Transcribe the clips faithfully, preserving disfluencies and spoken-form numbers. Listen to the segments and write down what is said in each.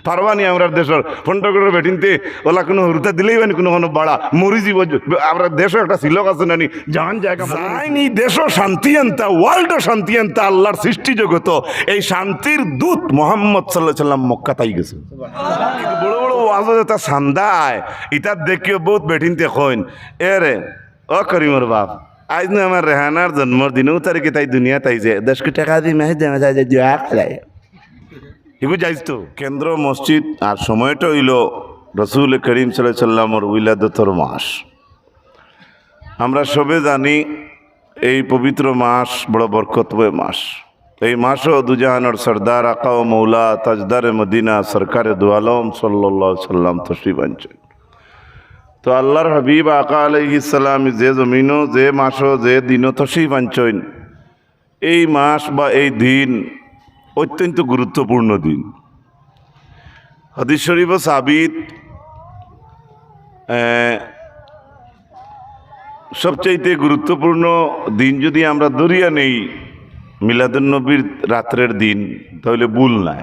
পারবানি আমরার দেশর পনেরো কোটির বেটিন্তে ওলা কুনু হুরুতা দিলেই বানি কুনু কুনু বাড়া মরি জীব। আমরার দেশো একটা সিলক আছে নানি, জান জায়গা যায়নি দেশো শান্তি আনতা, ওয়ার্ল্ডো শান্তি আনতা, আল্লাহর সৃষ্টি জগতো এই শান্তির দূত মোহাম্মদ সাল্লাল্লাহু আলাইহি ওয়াসাল্লাম মক্কাত আইগেছে। বড় বড় ওয়াজো যেতা চান্দায়, ইতাত দেখিও বহুত বেটিন্তে কইন, "এরে, ও করিমর বাপ, আইজ নু আমার রেহানার জন্মর দিন, ও তারিখে তাই দুনিয়াত আইছে, দশ কোটি টেকা দি মাহে দেওয়া যায় যে দোয়া করায়।" এগু যাইজ তো। কেন্দ্র মসজিদ আর সময়টা অইলো রসুল করিম সাল্লাল্লাহু আলাইহি ওয়াসাল্লামর উইলাদতর মাস। আমরা সবে জানি এই পবিত্র মাস বড় বরকতময় মাস। এই মাসো দুজাহানর সর্দার আকা ও মৌলা তাজদারে মদিনা সরকারে দু আলম সাল্লাল্লাহু আলাইহি ওয়াসাল্লাম তশরিফ আনছইন। তো আল্লাহর হাবিব আকা আলাইহিস সালাম যে জমিনো, যে মাসো, যে দিনো তশরিফ আনছইন, এই মাস বা এই দিন অত্যন্ত গুরুত্বপূর্ণ দিন। হাদিস শরীফো সাবিত, এ, সবচাইতে গুরুত্বপূর্ণ দিন যদি আমরা ধরিয়া নেই মিলাদুন্নবীর রাত্রের দিন, তাহলে ভুল নাই,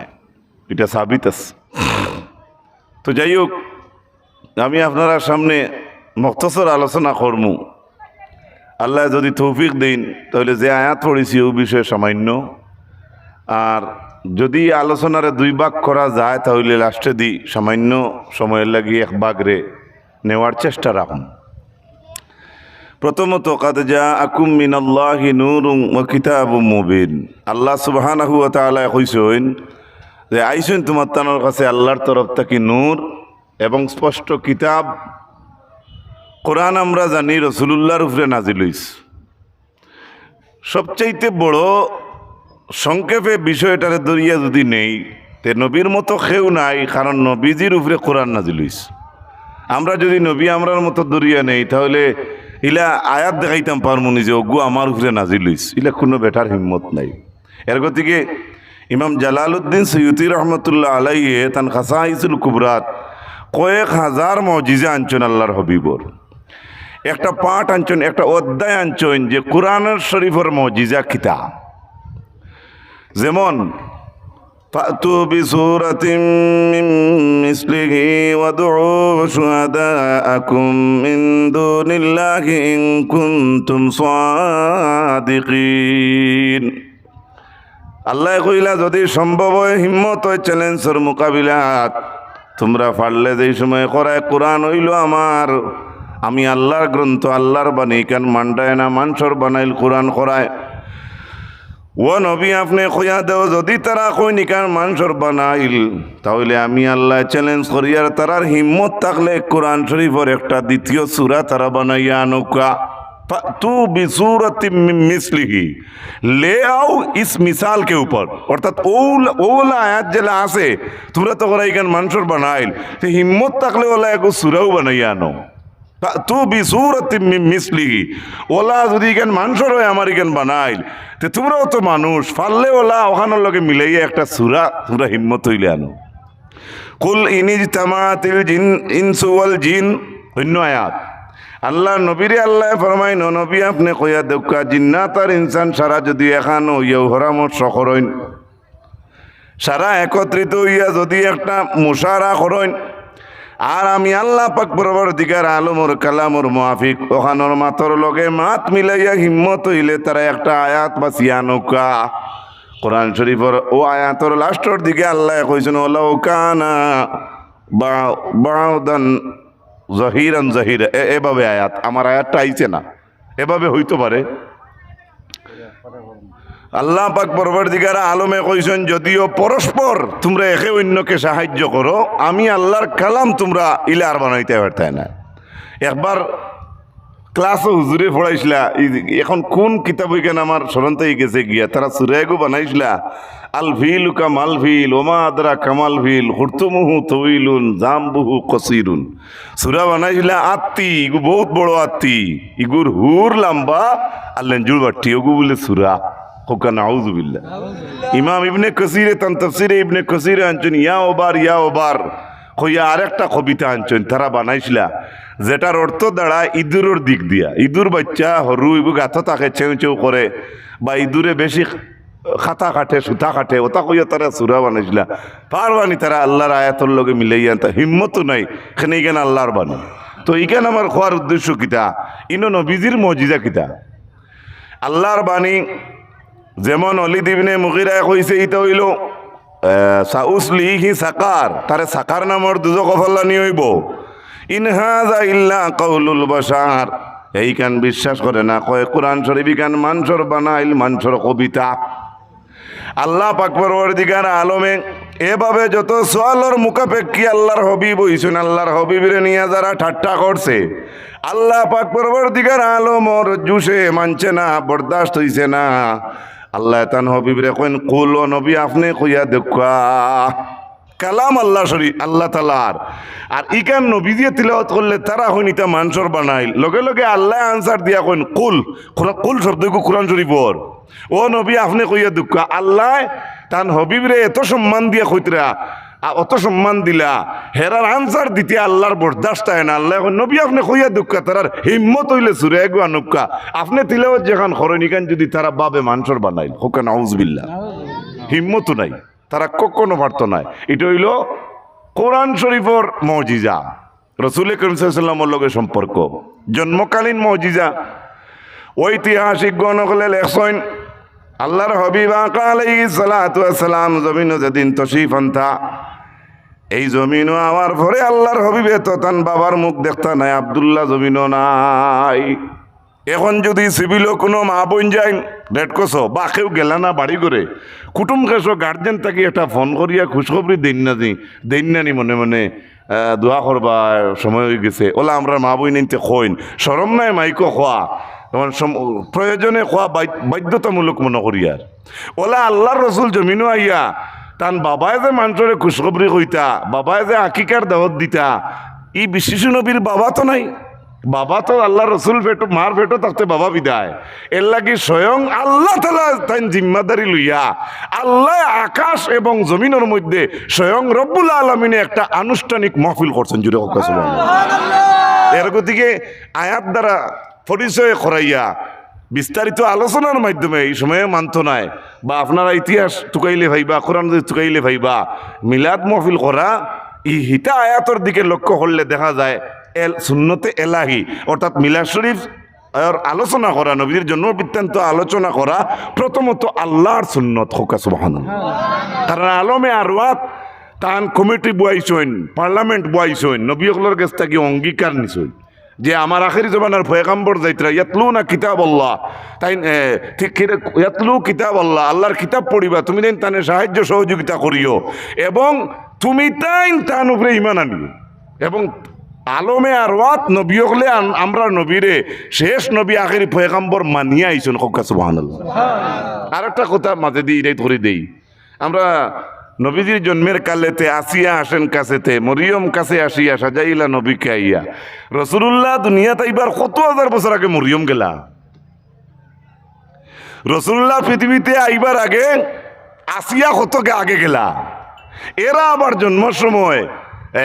এটা সাবিত আছে। তো যাই হোক, আমি আপনারার সামনে মখতসর আলোচনা করমু। আল্লায় যদি তৌফিক দেইন, তাহলে যে আয়াত পড়ছি ও বিষয়ে সামান্য, আর যদি আলোচনারে দুই ভাগ করা যায়, তাহলে লাস্টে দি সামান্য সময়ের লাগি এক ভাগরে নেওয়ার চেষ্টা রাখমু। প্রথমত, "কাদ জাআকুম মিনাল্লাহি নূরুন ওয়া কিতাবুম মুবিন।" আল্লাহ সুবহানাহু ওয়া তাআলা কইছইন যে, "আইছইন তুমার তানর কাছে আল্লাহর তরফ থাকি নূর এবং স্পষ্ট কিতাব।" কোরআন আমরা জানি রসুলুল্লাহর উপরে নাজিল অইছে। সবচাইতে বড় সংক্ষেপে বিষয়টারে ধরিয়া যদি নেই, তে নবীর মতো কেউ নাই, কারণ নবীজির উপরে কোরআন নাজিল অইছে। আমরা যদি নবী আমরার মতো ধরিয়া নেই, তাহলে ইলা আয়াত দেখাইতাম পারমুনি যে অগু আমার উপরে নাজিল অইছে, ইলা কুনু বেটার হিম্মত নাই। এর গতিকে ইমাম জালালউদ্দিন সুয়ুতি রহমতুল্লাহ আলাইহে তান খাসাইসুল কুবরাত কয়েক হাজার মজিজা আনছইন আল্লাহর হাবিবর। একটা পাঠ আনছইন, একটা অধ্যায় আনছইন যে কোরআন শরীফর মজিজা কিতা। যেমন, "ফাতু বিসূরাতিম মিন মিসলিহি ওয়াদউ শুহাদাআকুম মিন দুনিল্লাহি ইন কুনতুম সাদিকিন।" আল্লায় কইলা, "যদি সম্ভব অয়, হিম্মত অয়, চ্যালেঞ্জর মোকাবিলাত তুমরা পারলে যেই সময় করায়, কোরআন অইলো আমার, আমি আল্লাহর গ্রন্থ, আল্লাহর বাণী, ইখান মানরায় না, মানষর বানাইল কোরআন করায়। ও নবী, আপনে কইয়া দেও, যদি তারা কইন ইখান মানষর বানাইল, তাহলে আমি আল্লায় চ্যালেঞ্জ করিয়ার, তারার হিম্মত থাকলে কোরআন শরীফর একটা দ্বিতীয় সূরা তারা বানাইয়া আনউক্কা।" ফাতু বিসূরাতিম মিন মিসলিহি, লে আও ইস মিসাল কে উপর, অর্থাৎ অউ, অউলা আয়াত যেলা আছে, তুমরা তো করায় ইখান মানষর বানাইল, তে হিম্মত থাকলে অউলা এগু সূরাও বানাইয়া আনো। ফাতু বিসূরাতিম মিন মিসলিহি, অউলা যদি ইখান মানষর অয় আমার ইখান বানাইল, তে তুমরাও তো মানুষ, পারলে অউলা অখানর লগে মিলাইয়া একটা সূরা তুমরা হিম্মত অইলে আনো। কুল ইনিজতামাআতিল জিন, ইনসু ওয়াল জিন, অইন্য আয়াত। আল্লাহর নবীরে আল্লায় ফরমাইন, "ও নবী, আপনে কইয়া দেউক্কা, জিন্নাত আর ইনসান সারা যদি এখানো অইয়াও পরামর্শ করইন, সারা একত্রিত অইয়া যদি একটা মুশারা করইন, আর আমি আল্লাহ পাক পরওয়ারদিগার আলমর কালামর মুআফিক অখানর মাতর লগে মাত মিলাইয়া হিম্মত অইলে তারা একটা আয়াত বাছিয়া আনউক্কা।" কোরআন শরীফর অউ আয়াতর লাস্টর দিকে আল্লায় কইছইন, "ওয়ালাউ কানা বা-, বা'দান জাহিরান জাহিরা।" এ-, এভাবে আয়াত, আমার আয়াতটা আইছে না, এভাবে অইতো পারে। আল্লাহ পাক পরওয়ারদিগার আলমে কইছইন, "যদিও পরস্পর তুমরা একে অইন্যকে সাহায্য করো, আমি আল্লাহর কালাম তুমরা ইলা আর বানাইতায় পারতায় না।" একবার ক্লাসো হুজুরে পড়াইছলা, ই-, এখন কুন কিতাব অইখান আমার স্মরণ থাকি গেছে গিয়া, তারা সূরা এগু বানাইছলা, "আল ফিলু কামাল ফিল, ওমা আদরাকা মাল ফিল, খুরতুমুহু তওয়িলুন, জামবুহু কসিরুন।" সূরা বানাইছলা আত্তি, ইগু বউত বড় আত্তি, ইগুর হুর লাম্বা আর লেঞ্জুর বাট্টি, অগু বুলে সূরা। কউক্কা নাউজুবিল্লাহ। ইমাম ইবনে কসিরে তান তাফসিরে ইবনে কসিরে আনছইন, "ইয়া ওবার, ইয়া ওবার" কইয়া আরেকটা কবিতা আনছইন, তারা বানাইছলা, যেটার অর্থ দাঁড়ায় ইঁদুরর দিক দিয়া। ইঁদুর বাইচ্চা হুরু, ইগু গাতো থাকে, চেউ চেউ করে, বা ইঁদুরে বেশি খাতা কাটে, সুতা কাটে, ওটা কইয়া তারা সুরা বানাইছিলা। পারবানি তারা আল্লাহর আয়াতর লগে মিলাইয়া আনতা, হিম্মতও নাই। কেনে ইখান আল্লাহর বাণী। তো ইখান আমার কওয়ার উদ্দেশ্য কিতা? ইনো নবীজির মজিজা কিতা? আল্লাহর বাণী যেমন ওলিদ ইবনে মুগিরায় কইছে, ইটা অইলো, আহ, "সাউসলিহি সাকার", তারে সাকার নামর দুজখো ফালানি অইবো। "ইন হাযা ইল্লা কাউলুল বাশার", এইখান বিশ্বাস করে না, কয় কোরআন শরীফ ইখান মানষর বানাইল, মানষর কবিতা। আল্লাহ পাক পরওয়ারদিগার আলমে এভাবে যত সওয়ালর মুখাপেক্ষী আল্লাহর হাবিব অইছইন, আল্লাহর হাবিবরে নিয়া যারা ঠাট্টা করছে, আল্লাহ পাক পরওয়ারদিগার আলমর জুশে মানছে না, বরদাস্ত অইছে না। আল্লায় তান হাবিবরে কইন, "কুল, ও নবী, আপনে কইয়া দেউক্কা।" কালাম আল্লাহ শরী-, আল্লাহ তাআলার। আর ইখান নবীজিয়ে তিলাওয়াত করলে তারা কইন, "ইটা মানষর বানাইল।" লগে লগে আল্লায় answer দিয়া কইন, "কুল।" কুরআন, কুল শব্দ ইগু কোরআন শরীফর। "ও নবী, আপনে কইয়া দেউক্কা।" আল্লায় তান হাবিবরে এত সম্মান দিয়া কইতরা, আ, অত সম্মান দিলা, হেরার answer দিতে আল্লাহর বরদাস্ত অয় না। আল্লায় কইন, "নবী, আপনে কইয়া দেউক্কা।" তারার হিম্মত অইলে সুরা এগু আনুক্কা। আপনে তিলাওয়াত যেখান করইন, ইখান যুদি তারা ভাবে মানষর বানাইল, কউক্কা নাউজুবিল্লাহ। হিম্মতও নাই, তারা কখনো পারতো নায়। ইটা অইলো কোরআন শরীফর মজিজা, রসুল করিম সাল্লাল্লাহু আলাইহি ওয়াসাল্লামর লগে সম্পর্ক, জন্মকালীন মজিজা। ঐতিহাসিকগণ অকলে লেখছইন, আল্লাহর হাবিব আকা আলাইহিস সালাতু ওয়াস সালাম জমিনো যেদিন তশরিফ আনতা, এই জমিনো আওয়ার পরে আল্লাহর হাবিবে তো তান বাবার মুখ দেখতা নায়, আব্দুল্লাহ জমিনো নাই। এখন যুদি সিভিলো কুনু মা-বইন যাইন, রেডক্রসো, বা কেউ গেলা না বাড়ি ঘরে, কুটুম খেশো গার্জেন থাকি একটা ফোন করিয়া খুশখবরি দেইন না নি, দেইন না নি মনে মনে, আহ, দোয়া করবা, সময় অইগেছে। অলা আমরার মা-বইন ইনতে কইন, শরম নাই মাইকো কওয়া, যেমন সম-, প্রয়োজনে কওয়া বাই-, বাধ্যতামূলক মনো করিয়ার। অলা আল্লাহর রসুল জমিনো আইয়া, তান বাবায় যে মানষরে খুশখবরি কইতা, বাবায় যে আকিকার দাওয়াত দিতা, ই বিশ্বনবীর বাবা তো নাই। বাবা তো আল্লাহর রসুল পেটো, মার পেটো থাকতে বাবা বিদায়। এরলাগি স্বয়ং আল্লাহ তাআলা তাইন জিম্মাদারি লইয়া, আল্লায় আকাশ এবং জমিনর মধ্যে স্বয়ং রব্বুল আলামিনে একটা আনুষ্ঠানিক মাহফিল করছইন, জুরে কউক্কা সুবহানাল্লাহ। এর গতিকে আয়াত দ্বারা পরিচয় করাইয়া বিস্তারিত আলোচনার মাধ্যমে, ই সময়ে মানতো নায়, বা আপনারা ইতিহাস তুকাইলে পাইবা, কোরআন শরীফ তুকাইলে পাইবা, মিলাদ মাহফিল করা, ই হিতা আয়াতর দিকে লক্ষ্য করলে দেখা যায় এল-, সুন্নতে এলাহি, অর্থাৎ মিলাদ শরীফ আর আলোচনা করা, নবীজির জন্ম বৃত্তান্ত আলোচনা করা, প্রথমত আল্লাহর সুন্নত, কউক্কা সুবহানাল্লাহ। কারণ আলমে আরওয়াত তান কমিটি বওয়াইছইন, পার্লামেন্ট বওয়াইছইন, নবী অকলর গেছ থাকি অঙ্গীকার নিছইন যে আমার আখেরি জমানার পয়গাম্বর যাইতরা, ইয়াতলুনা কিতাবাল্লাহ, তাইন, এ, ঠিক কি রে, ইয়াতলু কিতাবাল্লাহ, আল্লাহর কিতাব পড়িবা, তুমি তাইন তানে সাহায্য সহযোগিতা করিও, এবং তুমি তাইন তান উপরে ঈমান আনিও। এবং আলমে আরওয়াত নবী অকলে আন-, আমরার নবীরে শেষ নবী, আখেরি পয়গাম্বর মানিয়া আইছইন, কউক্কা সুবহানাল্লাহ। আর একটা কথা মাঝে দি ইরাইত করি দেই, আমরা নবীজির জন্মের কালেতে আসিয়া আসেন কাছেতে, মরিয়ম কাছে আসিয়া সাজাইলা নবীকে আইয়া। রসুলুল্লাহ দুনিয়াত আইবার কত হাজার বছর আগে মরিয়ম গেলা। রসুলুল্লাহ পৃথিবীতে আইবার আগে আসিয়া কত গে-, আগে গেলা। এরা আবার জন্মর সময়, এ,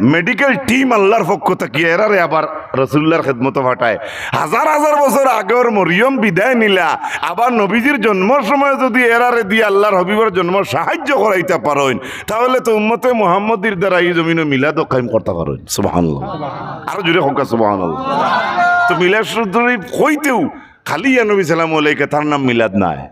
মেডিকেল টিম আল্লাহর পক্ষ থাকি এরারে আবার রসুলুল্লাহর খেদমতো পাঠায়। হাজার হাজার বছর আগর মরিয়ম বিদায় নিলা, আবার নবীজির জন্মর সময় যুদি এরারে দি আল্লাহর হাবিবর জন্ম সাহায্য করাইতা পারইন, তাহলে তো উম্মতে মুহাম্মদীর দ্বারা ই জমিনো মিলাদ কায়েম করতা পারইন। সুবহানাল্লাহ। আরো জুরে কউক্কা সুবহানাল্লাহ। তো মিলাদ শরীফ কইতেউ খালি ইয়া নবী সালাম আলাইকা, তার নাম মিলাদ নায়।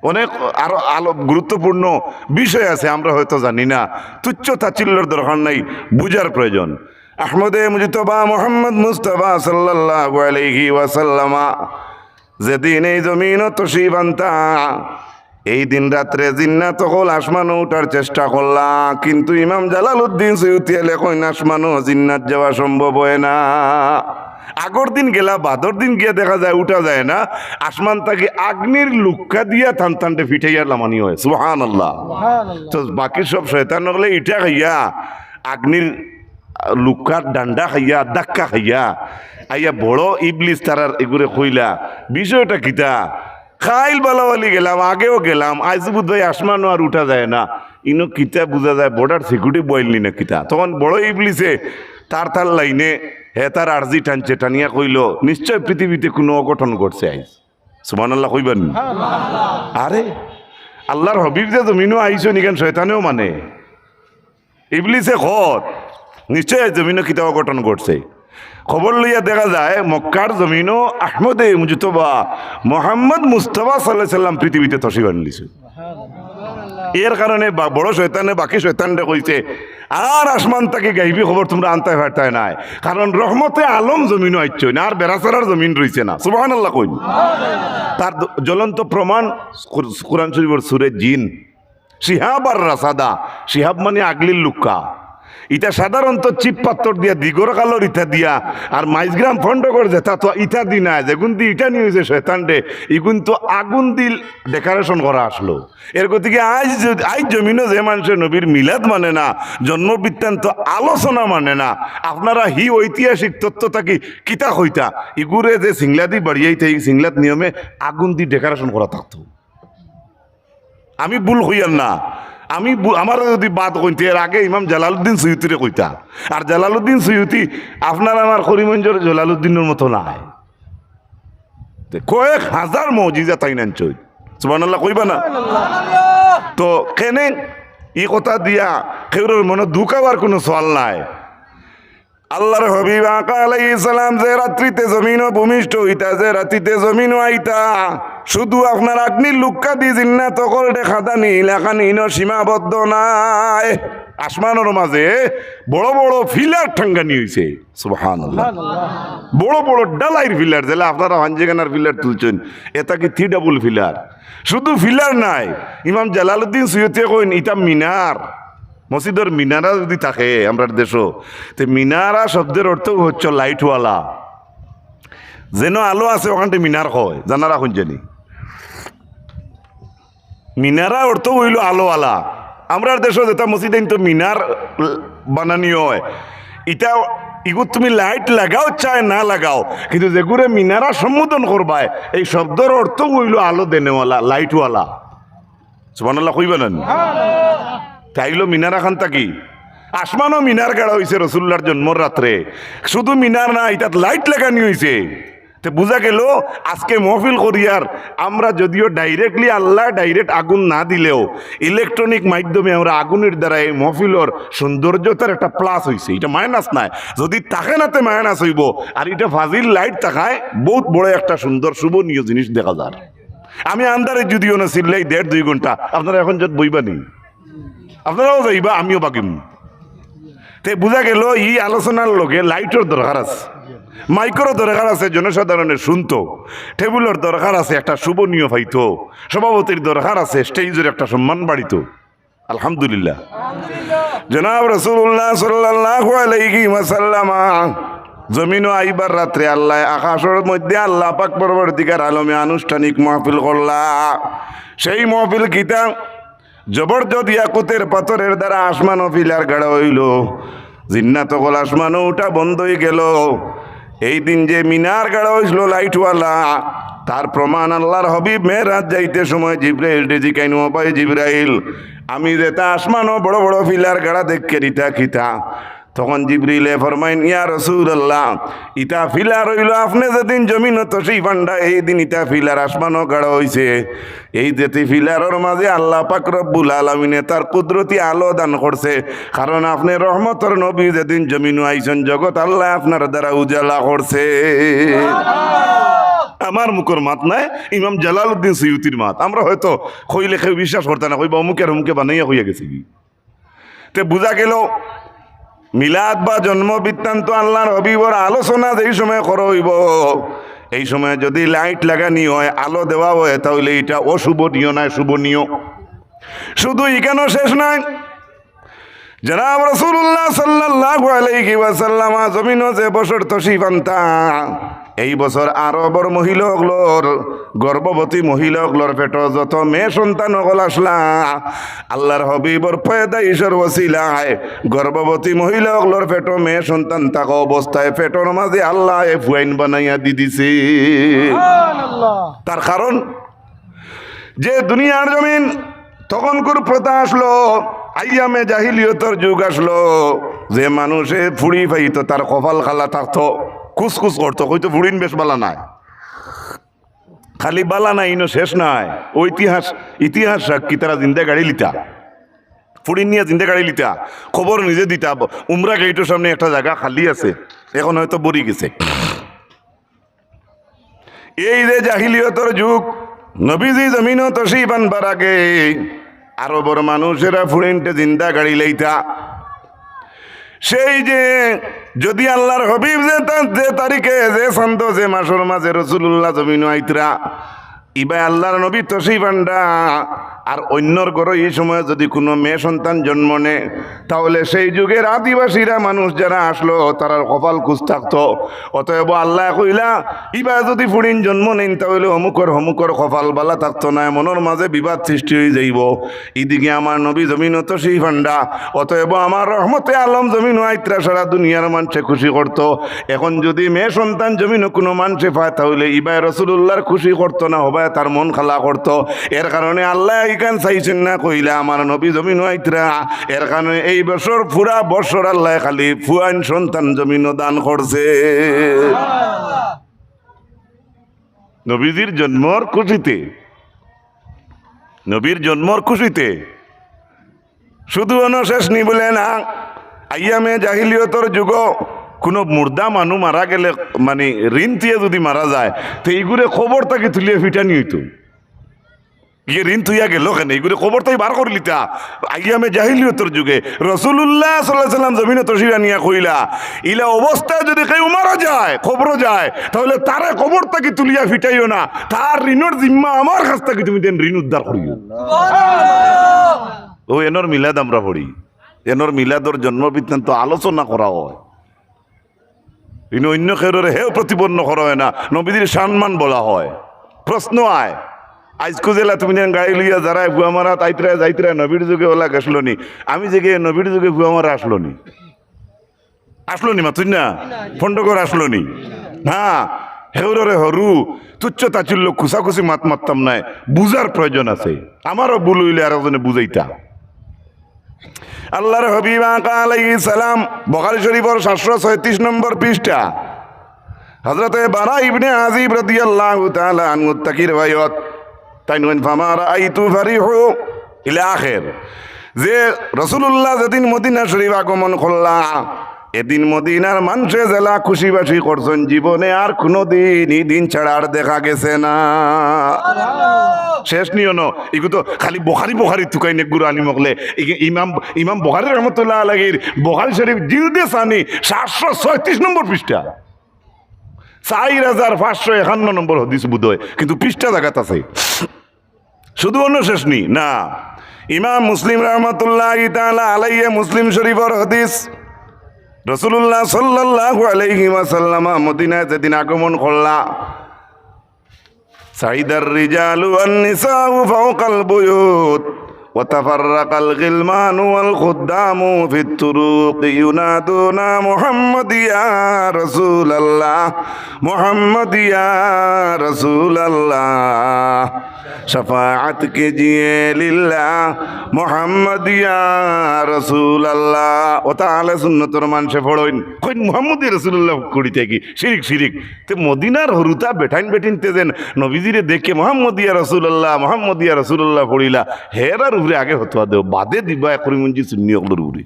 অনেক আরো আলো গুরুত্বপূর্ণ বিষয় আছে, আমরা হয়তো জানি না। তুচ্ছ তাচ্ছিল্যর দরকার নাই, বুঝার প্রয়োজন। আহমদে মুজতবা মোহাম্মদ মুস্তফা সাল্লাল্লাহু আলাইহি ওয়াসাল্লামা যেদিন এই জমিনো তশরিফ আনতা, এই দিন রাত্রে জিন্নাত অকল আসমানো উঠার চেষ্টা করলা, কিন্তু ইমাম জালালউদ্দিন সুয়ুতিয়ে লেখইন, আসমানো জিন্নাত যাওয়া সম্ভব অয় না। আগর দিন গেলা, বাদর দিন গিয়া দেখা যায় উঠা যায় না, আসমান থাকি আগ্নির লুক্কা দিয়া তান তানরে ফিটাইয়া লামানি অয়। সুবহানাল্লাহ। সুবহানাল্লাহ। তো বাকি সব শয়তান অকলে ইটা খাইয়া, আগ্নির লুক্কার ডান্ডা খাইয়া, ধাক্কা খাইয়া, আইয়া বড় ইবলিস তারার এগুরে কইলা, বিষয়টা কিতা? কাইল বালাবালি গেলাম, আগেও গেলাম, আইজ বুধ ভাই আসমানো আর উঠা যায় না। ইনো কিতা বুঝা যায়, বর্ডার সিকিউরিটি বইল নি না কিতা? তখন বড় ইবলিসে তার তার লাইনে হে তার আরজি টানছে, টানিয়া কইল, "নিশ্চয় পৃথিবীতে কুনু অঘটন ঘটছে আইজ।" সুবহানাল্লাহ কইবা নি? আরে, আল্লাহর হাবিব যে জমিনো আইছইন, ইখান শয়তানেও মানে। ইবলিসে কর, নিশ্চয় এই জমিনো কিতা অঘটন ঘটছে। খবর লইয়া দেখা যায়, মক্কার জমিনো আহমদে মুজতবা মোহাম্মদ মুস্তফা সাল্লাল্লাহু আলাইহি সাল্লাম পৃথিবীতে তশরিফ আনলিছইন। এর কারণে বা-, বড় শয়তানে বাকি শয়তানরে কইছে, "আর আসমান থাকি গাইবি খবর তুমরা আনতায় পারতায় নায়, কারণ রহমতে আলম জমিনো আইছইন, আর বেড়াছাড়ার জমিন রইছে না।" সুবহানাল্লাহ কইন। তার দ-, জ্বলন্ত প্রমাণ কুর-, কোরআন শরীফর সূরা জিন। শিহাব আর রাসাদা, শিহাব মানে আগলির লুক্কা। ইটা সাধারণত চিপ পাত্তর দিয়া, দিগর কালর ইটা দিয়া, আর মাইজগ্রাম ফন্ডগর যেটা তো ইটা দি নায়, যেগুন দি ইটা নিয়া অইছে শয়তানরে, ইগুন তো আগুন দি decoration করা আছলো। এর গতিকে আইজ য-, আইজ জমিনো যে মানষে নবীর মিলাদ মানে না, জন্ম বৃত্তান্ত আলোচনা মানে না, আপনারা হি ঐতিহাসিক তথ্য থাকি কিতা কইতা, ইগুরে যে সিংলাদি বাড়িয়াইতে, ই সিংলাত নিয়মে আগুন দি decoration করা থাকতো। আমি ভুল কইয়ার না, আমি ভু-, আমারে যদি বাদ কইতে, এর আগে ইমাম জালালউদ্দিন সুয়ুতিরে কইতা। আর জালালউদ্দিন সুয়ুতি আপনার আমার করিমগঞ্জর জালালউদ্দিনর মতো নায়। তে কয়েক হাজার মজিজা তাইন আনছইন। সুবহানাল্লাহ কইবা না? তো কেনে ই কথা দিয়া কেউরর মনো দুখ অওয়ার কুনু সওয়াল নাই। আল্লাহর হাবিব আকা আলাইহিস সালাম যে রাত্রিতে জমিনো ভূমিষ্ঠ অইতা, যে রাত্রিতে জমিনো আইতা, শুধু আপনার আগ্নির লুক্কা দি জিন্নাত অকলরে খাদানি ইলাখান ইনো সীমাবদ্ধ নায়। আসমানর মাঝে বড় বড় ফিলার টাঙ্গানি অইছে। সুবহানাল্লাহ। বড় বড় ঢালাইর ফিলার, যেলা আপনারা পাঞ্জিখানার ফিলার তুলছইন, ইটা কি থ্রি ডাবল ফিলার? শুধু ফিলার নায়, ইমাম জালালউদ্দিন সুয়ুতিয়ে কইন, ইটা মিনার। মসজিদর মিনারা যদি থাকে আমরার দেশো, তে মিনারা শব্দর অর্থ অইছে লাইটওয়ালা। যেন আলো আছে, অখানরে মিনার কয়, জানা রাখইন জানি। মিনারা অর্থ অইলো আলোওয়ালা। আমরার দেশো যেটা মসজিদাইনতো মিনার বানানি অয়, ইটা ইগুত তুমি লাইট লাগাও চায় না লাগাও, কিন্তু যেগুরে মিনারা সম্বোধন করবায়, এই শব্দর অর্থ অইলো আলো দেনেওয়ালা, লাইটওয়ালা। সুবহানাল্লাহ কইবা না নি? তে আইলো মিনার আখান থাকি। আসমানো মিনার গাড়া অইছে রসুলুল্লাহর জন্মর রাত্রে। শুধু মিনার না, ইটাত লাইট লাগানি অইছে। তে বুঝা গেল, আজকে মহফিল করিয়ার আমরা যদিও directly আল্লাহ direct আগুন না দিলেও, electronic মাধ্যমে আমরা আগুনের দ্বারা এই মহফিলর সৌন্দর্যতার একটা plus অইছে, ইটা minus নায়। যদি থাকে না তে minus অইবো, আর ইটা ফাজিল লাইট থাকায় বহুত বড় একটা সুন্দর শোভনীয় জিনিস দেখা যার। আমি আন্দারে যুদি অনো চিল্লাই দেড় দুই ঘন্টা, আপনারা অখন যত বইবা নি, আপনারাও যাইবা, আমিও বাগিমু। তে বুঝা গেল, ই আলোচনার লগে লাইটর দরকার আছে, মাইকরও দরকার আছে, জনসাধারণে শুনতো, টেবুলর দরকার আছে, একটা শোভনীয় পাইতো, সভাপতির দরকার আছে, স্টেজর একটা সম্মান বাড়িতো। আলহামদুলিল্লাহ। জনাব রাসূলুল্লাহ সাল্লাল্লাহু আলাইহি ওয়াসাল্লাম জমিনো আইবার রাত্রে আল্লাহ আকাশর মধ্যে আল্লাহ পাক পরবর্তীকার আলমে আনুষ্ঠানিক মাহফিল করলা। সেই মাহফিল কিতা? জবরদস্ত ইয়াকুতের পাথরের দ্বারা আসমানো ফিলার গাড়া অইলো, জিন্নাত অকল আসমানো উঠা বন্ধ অই গেল। এই দিন যে মিনার গাড়া অইছিল লাইটওয়ালা, তার প্রমাণ আল্লাহর হাবিব মেরাজ যাইতে সময় জিব্রাইলরে জিকাইন, "ও ভাই জিব্রাইল, আমি যেটা আসমানো বড় বড় ফিলার গাড়া দেখি, ইটা কিতা?" তখন জিব্রাইলে ফরমাইন, "ইয়া রাসূলুল্লাহ, ইটা ফিলার অইলো আপনে যেদিন জমিনো তশরিফ আনরা, এই দিন ইটা ফিলার আসমানো গাড়া অইছে।" এই যেতে ফিলারর মাঝে আল্লাহ পাক রব্বুল আলামিনে তার কুদরতি আলো দান করছে, কারণ আপনে রহমতর নবী যেদিন জমিনো আইছইন, জগত আল্লাহ আপনার দ্বারা উজালা করছে। আমার মুখর মাত নায়, ইমাম জালালউদ্দিন সুয়ুতির মাত। আমরা হয়তো কইলে কেউ বিশ্বাস করতা না, কইবা অমুকে আর অমুকে বানাইয়া কইয়া গেছে গি। তে বুঝা গেল, মিলাদ বা জন্ম বৃত্তান্ত আল্লাহর হাবিবর আলোচনা যেই সময় করা অইবো, এই সময় যদি লাইট লাগানি অয়, আলো দেওয়া অয়, তাইলে ইটা অশোভনীয় নায় শোভনীয়। শুধু ইখানো শেষ নায়, জনাব রাসূলুল্লাহ সাল্লাল্লাহু আলাইহি ওয়াসাল্লাম জমিনো যে বছর তশরিফ আনতা, এই বছর আরবর মহিলা অকলর, গর্ভবতী মহিলা অকলর পেটো যত মেয়ে সন্তান অকল আছলা, আল্লাহর হাবিবর পয়দাইশর ওসিলায় গর্ভবতী মহিলা অকলর পেটো মেয়ে সন্তান থাকা অবস্থায় পেটর মাঝে আল্লায় ফুয়াইন বানাইয়া দি দিছে। তার কারণ যে দুনিয়ার জমিন তখনকুর প্রথা আছলো, আইয়ামে জাহিলিয়তর যুগ আছলো, যে মানুষে ফুড়ি পাইতো তার কপাল কালা থাকতো, কুসকুস করতো, কইতো ফুড়িন বেশ বালা নায়। খালি বালা নাই, ইনো শেষ নাই। ও ইতিহাস, ইতিহাস সাক্ষী, তারা জিন্দা গাড়ি লিতা, ফুড়িন নিয়া জিন্দা গাড়ি লিতা, খবর নিজে দিতা। উমরা গেইটর সামনে একটা জাগা খালি আছে, এখন হয়তো ভরি গেছে। এই যে জাহিলিয়তর যুগ, নবীজি জমিনো তশরিফ আনবার আগে আরবর মানুষেরা ফুড়িন্তে জিন্দা গাড়ি লইতা। সেই যে যদি আল্লাহর হাবিব যে তা-, যে তারিখে, যে চান্দ, যে মাসর মাঝে রাসূলুল্লাহ জমিনো আইতরা, ইবায় আল্লাহর নবী তশরিফ আনরা, আর অইন্যর ঘরো ই সময় যদি কুনু মেয়ে সন্তান জন্ম নেয়, তাহলে সেই যুগের আদিবাসীরা মানুষ যারা আসলো, তারার কপাল কুচ থাকতো। অতএব আল্লায় কইলা, ইবায় যদি ফুড়িন জন্ম নেইন, তাহলে অমুকর হমুকর কপাল বালা থাকতো নায়, মনর মাঝে বিবাদ সৃষ্টি অইযাইবো। ইদিকে আমার নবী জমিনো তশরিফ আনরা, অতএব আমার রহমতে আলম জমিনো আইতরা, সারা দুনিয়ার মানষে খুশি করতো। এখন যদি মেয়ে সন্তান জমিনো কুনু মানষে পায়, তাহলে ইবায় রাসূলুল্লাহর খুশি করতো না, হবায় তার মন খালা করতো। এর কারণে আল্লায় ইখান চাইছইন না, কইলা আমার নবী জমিনো আইতরা। এর কারণে এই বছর পুরা বছর আল্লায় খালি ফুয়াইন সন্তান জমিনো দান করছে। নবীজির জন্মর খুশিতে, নবীর জন্মর খুশিতে শুধু অনো শেষ নি বুলে না, আইয়ামে জাহিলিয়তর যুগো কুনু মুর্দা মানু মারা গেলে, মানে, ঋণ থুইয়া যদি মারা যায়, তে ইগুরে কবর থাকি তুলিয়া ফিটানি অইতো। ইয়ে ঋণ থুইয়া গেলো কেনে? ইগুরে কবর থাকি বার করিলিতা। আইয়ামে জাহিলিয়তর যুগে রাসূলুল্লাহ সাল্লাল্লাহু আলাইহি ওয়াসাল্লাম জমিনো তশরিফ আনিয়া কইলা, ইলা অবস্থায় যদি কেউ মারা যায়, কবরো যায়, তাহলে তারে কবর থাকি তুলিয়া ফিটাইও না, তার ঋণর জিম্মা আমার কাছ থাকি তুমি দেন ঋণ উদ্ধার করিও। ও এনর মিলাদ আমরা পড়ি, এনর মিলাদর জন্ম বৃত্তান্ত আলোচনা করা হয়। ইনো অইন্য কেউররে হেও প্রতিপন্ন করা হয় না, নবীজির সম্মান বলা হয়। প্রশ্ন আয়, আইজকু যেলা তুমি যেন গাড়ি লইয়া যারায় ফুয়া মারাত আইতরায় যাইতরায় নবীর যুগে ওলা গেছলো নি, আমি যেগে নবীর যুগে ফুয়া মারা আসলো নি? আসলো নি মাতুন না? ফন্ডকর আসলো নি? না, হেউররে হরু, তুচ্ছ তাচ্ছিল্য, খুসাখুসি মাত মাততাম নায়, বুঝার প্রয়োজন আছে। আমারও ভুল অইলে আরোজনে বুঝাইতা। আল্লাহর হাবিব আকা আলাইহিস সালাম, বুখারী শরীফর সাতশো ছয়ত্রিশ নম্বর পৃষ্ঠা, হযরতে বারা ইবনে আজিব রাদিয়াল্লাহু তাআলা আনহু থাকি রিওয়ায়াত, তাইন কইন, "ফামা রাআইতু ফারিহু" ইলা আখির। যে রাসূলুল্লাহ যেদিন মদিনা শরীফ আগমন করলা, এদিন মদিনার মানষে যেলা খুশি বাসি করছইন, জীবনে আর কুনুদিন ই দিন ছাড়া আর দেখা গেছে না। শেষ নি অনো, ইগু তো খালি বুখারী বুখারী তুকাইন এক গুরু আলিম অকলে। ই-, ইমাম, ইমাম বুখারী রহমতুল্লাহ আলাইহির বুখারী শরীফ জিলদে সানি সাতশো ছয়ত্রিশ নম্বর পৃষ্ঠা। চাইর হাজার পাঁচশো একান্ন নম্বর হাদিস বোধ হয়, কিন্তু পৃষ্ঠা জাগাত আছে। শুধু অনো শেষ নি না, ইমাম মুসলিম রহমতুল্লাহি তাআলা আলাইহি মুসলিম শরীফর হাদিস, রাসূলুল্লাহ সাল্লাল্লাহু আলাইহি ওয়াসাল্লাম মদিনায় যেদিন আগমন করলা, সাইদার রিজালু ওয়ান নিসাউ ফাওকাল বুয়ুত ওয়া তাফাররাকাল গিলমানু ওয়াল খুদ্দামু ফিত তুরুক ইউনাদুনা মুহাম্মাদ ইয়া রাসূলুল্লাহ, মুহাম্মাদ ইয়া রাসূলুল্লাহ, শাফাআত কিজিয়ে লিল্লাহ, মুহাম্মাদ ইয়া রাসূলুল্লাহ। ওতা আহলে সুন্নতর মানষে পড়ইন, কইন মুহাম্মাদ ইয়া রাসূলুল্লাহ করিতে কি? শিরিক, শিরিক। তে মদিনার হুরুতা বেটাইন বেটিন্তে যেন নবীজিরে দেখে মুহাম্মাদ ইয়া রাসূলুল্লাহ, মুহাম্মাদ ইয়া রাসূলুল্লাহ পড়িলা, হেরার উপরে আগে ফতোয়া দেও, বাদে দিবা এক করিমগঞ্জি সুন্নি অকলর উপরে।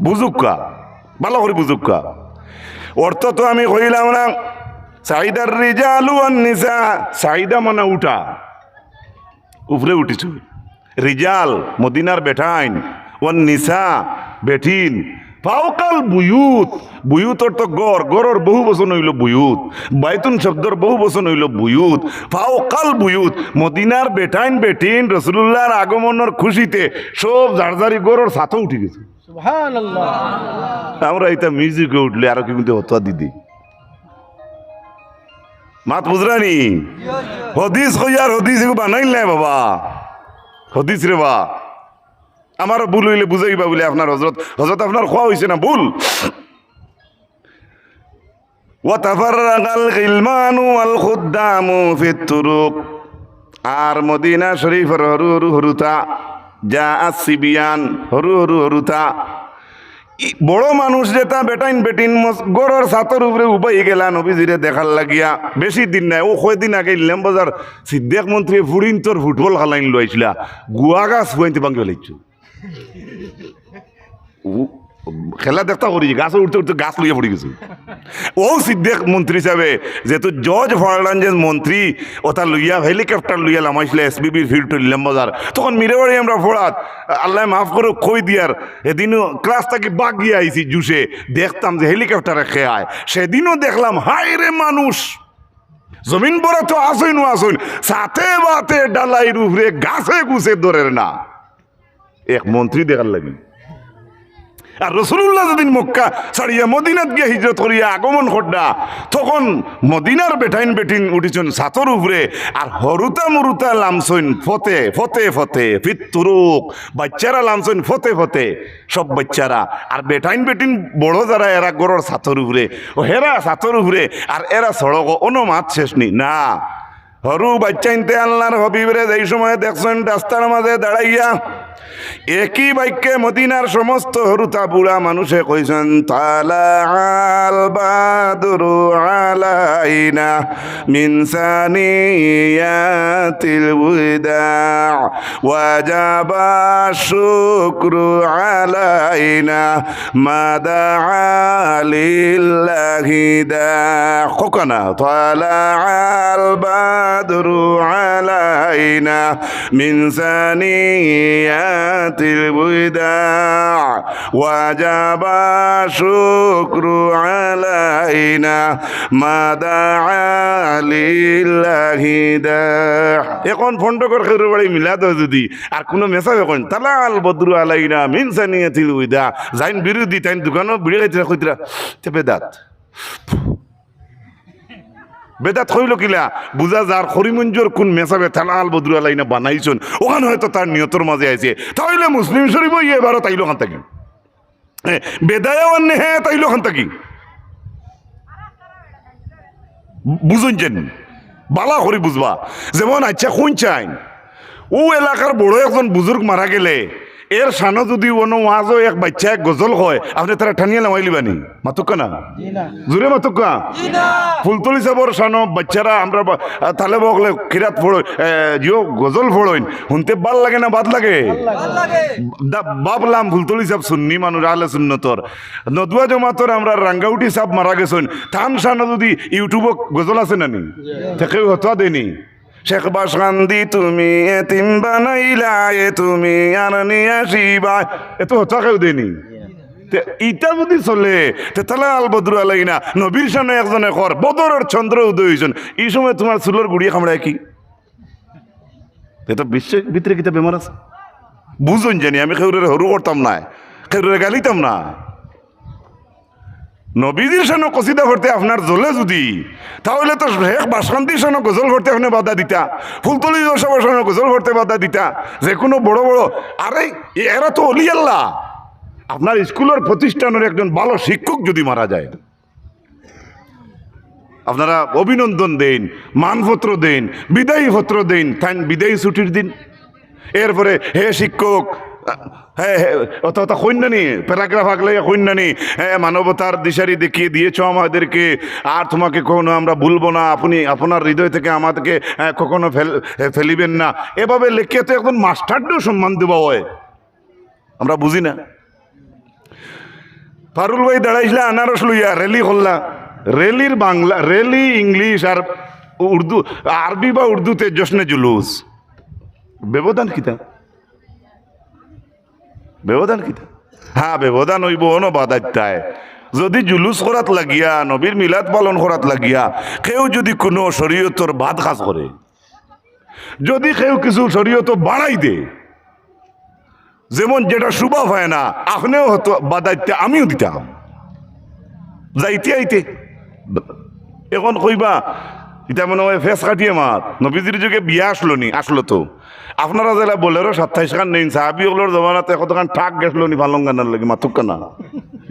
বুঝউক্কা, ভালা করি বুঝউক্কা। অর্থ তো আমি কইলাম না, সাইদার রিজালু ওয়ান নিসা, সাইদা মানে উঠা, উপরে উঠিছইন। রিজাল, মদিনার বেটাইন, ওয়ান নিসা, বেটিন, ফাওকাল বুয়ুত, বুয়ুত অর্থ ঘর, ঘরর বহুবচন অইলো বুয়ুত, বাইতুন শব্দর বহুবচন অইলো বুয়ুত, ফাওকাল বুয়ুত, মদিনার বেটাইন বেটিন রাসূলুল্লাহর আগমনর খুশিতে সব যার যারি ঘরর ছাতো উঠি গেছে। সুবহানাল্লাহ। আমরা ইতা মিউজিকে উঠলে আরো কি কিন্তু হতোয়া দিদি। মাত বুঝরানি? হাদিস কইয়ার হাদিস এগু বানাইল নায় বাবা। হাদিস রে বা। আমারও ভুল অইলে বুঝাইবা বুলে আপনার হযরত, হযরত আপনার কওয়া অইছে না ভুল। ওয়া তাফাররাকাল গিলমানু ওয়াল খুদ্দামু ফিত তুরুক। আর মদিনা শরীফর হুরু হুরু হুরুতা, যা আসিবিয়ান, হুরু হুরু হুরুতা, ই বড় মানুষ যেটা বেটাইন বেটিন মস-, ঘরর ছাতর উপরে উবাই গেলা নবীজিরে দেখার লাগিয়া। বেশি দিন নাই, অউ কয়দিন আগে ইলাম বাজার সিদ্দিক মন্ত্রী ফুড়িন্তর ফুটবল খেলাইন লইছিলা, গুয়া গাছ ফুয়াইন্তে ভাঙ্গি ফেলাইছু। উ-, খেলা দেখতা করি, গাছ উঠতে উঠতে গাছ লইয়া পড়ি গেছে। অউ সিদ্দিক মন্ত্রী সাবে, যেহেতু জর্জ ফার্নান্ডেজ মন্ত্রী, ওটা লইয়া, হেলিকপ্টার লইয়া লামাইছিলা এসবিবির ফিল্ড ইলাম বাজার। তখন মিরাবাড়ি আমরা ফড়াত, আল্লায় মাফ করো, কই দিয়ার, এদিনও ক্লাস থাকি বাগিয়া আইছি জুশে, দেখতাম যে হেলিকপ্টারে কে আয়। সেদিনও দেখলাম, হায় রে মানুষ, জমিন ভরা তো আসইন, আসইন, ছাতে বাতে ডালাইর উপরে গাছে গুছে ধরের না। এক মন্ত্রী দেখার লাগি। আর রসুলুল্লাহ যেদিন মক্কা ছাড়িয়া মদিনাত গিয়া হিজরত করিয়া আগমন কররা, তখন মদিনার বেটাইন বেটিন উঠিছইন ছাতর উপরে, আর হরুতা মরুতা লামছইন ফতে ফতে ফতে, ফিত্তুরুক, বাচ্চারা লামছইন ফতে ফতে, সব বাচ্চারা। আর বেটাইন বেটিন বড় যারা, এরা ঘরর ছাতর উপরে, ও হেরা ছাতর উপরে, আর এরা সড়কো, অনো মাত শেষ নি না। হরু বাচ্চাইন্তে আল্লাহর হাবিবরে যেই সময় দেখছইন রাস্তার মাঝে দাঁড়াইয়া, একই বাক্যে মদিনার সমস্ত হরুতা বুড়া মানুষে কইছইন, "তালা আল বাদরু আলাইনা মিন সানিয়াতিল উদা, ওয়াজাবা শুকরু আলাইনা, মাদা আলিল্লাহি দা।" কউক্কা না, "তালা আল বাদরু আলাইনা মিন সানিয়াতিল উদা, ওয়াজাবা শুকরু আলাইনা, মাদা আলিল্লাহি দা।" এখন ফন্ডকর খেরুর বাড়ি মিলাদ অয় যদি, আর কুনু মেসাবে কইন, "তালা আল বদরু আলাইনা মিন সানিয়াতিল উদা", যাইন বিরোধী, তাইন দোকানো বিড়ি খাইতরা, কইতরা, "তে বেদাত।" বেদাত কইলো কিলা? বুঝা যার করিমগঞ্জর কুন মেসাবে তালা আল বদরু আলাইনা বানাইছইন, ওখান হয়তো তার নিয়তর মাঝে আইছে। তাইলে মুসলিম শরীফ অইয়া এবারও তাইলো খান থাকি। এ, বেদায়াও আনে হে তাইলো খান থাকি। বুঝইন যেন, বালা করি বুঝবা। যেমন, আচ্ছা, কইন চাইন, অউ এলাকার বড় একজন বুজুর্গ মারা গেলে, এর শানো যদি অনো ওয়াজো এক বাচ্চায় গজল কয়, আপনে তারে টানিয়া লামাইলিবা নি? মাতউক্কা না? জি না। জোরে মাতউক্কা। জি না। ফুলতলি সাবর শানো বাচ্চারা, আমরা বা-, আ, তালেব অকলে কিরাত পড়ইন, এ, জিও গজল পড়ইন, হুনতে বালা লাগে না বাদ লাগে? বালা লাগে। দা-, ভাবলাম ফুলতলি সাব সুন্নি মানুষ, আহলে সুন্নতর। নদুয়া জমাতর আমরার রাঙ্গাউটি সাব মারা গেছইন, তান শানো যদি YouTube-ও গজল আছে না নি? জি। তে কেউ হতা দেনি। শেখ বাসকান্দি তুমি এতিম বানাইলায়, তুমি আর নিয়া শিবায়। এত হতা কেউ দেনি। তে ইটা যদি চলে, তে তালা আল বদরু আলাইনা, নবীর শানো একজনে কর, বদরর চন্দ্র উদয় অইছইন, ই সময় তুমার চুলর গুড়িয়ে কামড়ায় কি? এ তো বিশ্বের ভিতরে কিতা বেমার আছে? বুঝইন জানি, আমি কেউরে হরু করতাম না, কেউরে গালিতাম না। নবীজির শানো কসিদা পড়তে আপনার জ্বলে যদি, তাহলে তো শেখ বাসকান্দির শানো গজল পড়তে আপনে বাধা দিতা, ফুলতলি সাবর শানো গজল পড়তে বাধা দিতা, যে কুনু বড় বড়, আরে এরা তো অলি আল্লাহ। আপনার স্কুলর প্রতিষ্ঠানর একজন ভালো শিক্ষক যদি মারা যায়, আপনারা অভিনন্দন দেইন, মানপত্র দেইন, বিদায়ী পত্র দেইন, তাইন বিদায়ী ছুটির দিন। এরপরে, "হে শিক্ষক, হে, হে, অত, অত কইন না নি, paragraph আগলাইয়া কইন না নি, হে, মানবতার দিশারি দেখিয়ে দিয়েছো আমাদেরকে, আর তোমাকে কখনো আমরা ভুলবো না, আপনি আপনার হৃদয় থেকে আমাদেরকে, এ, কখনো ফেল-, এ, ফেলিবেন না।" এভাবে লেখিয়া তো একজন মাস্টাররেও সম্মান দেওয়া হয়। আমরা বুঝি না। পারুল ভাই দাঁড়াইছিলা আনারস লইয়া, rally করলা। Rally-র বাংলা, rally English আর উর্দু, আরবি বা উর্দুতে জশ্নে জুলুস। ব্যবধান কিতা? ব্যবধান কিতা? হ্যাঁ, ব্যবধান অইবো অনো বাদাইত্তায়। যদি জুলুস করাত লাগিয়া, নবীর মিলাদ পালন করাত লাগিয়া, কেউ যদি কুনু শরীয়তর বাদ কাজ করে, যদি কেউ কিছু শরীয়তো বাড়াই দে, যেমন যেটা শোভা পায় না, আপনেও হয়তো বাদাইতে আমিও দিতাম। যাইতে আইতে। এখন কইবা, ইটা মনে হয় ফেস কাটিয়ে মাত। নবীজির যুগে বিয়া আসলো নি? আসলো তো। আপনারা যেলা Bolero সাতাইশ খান নেইন, সাহাবি অকলর জমানাত কতখান ট্রাক গেছলো নি পালং গানার লাগি, মাতউক্কা না?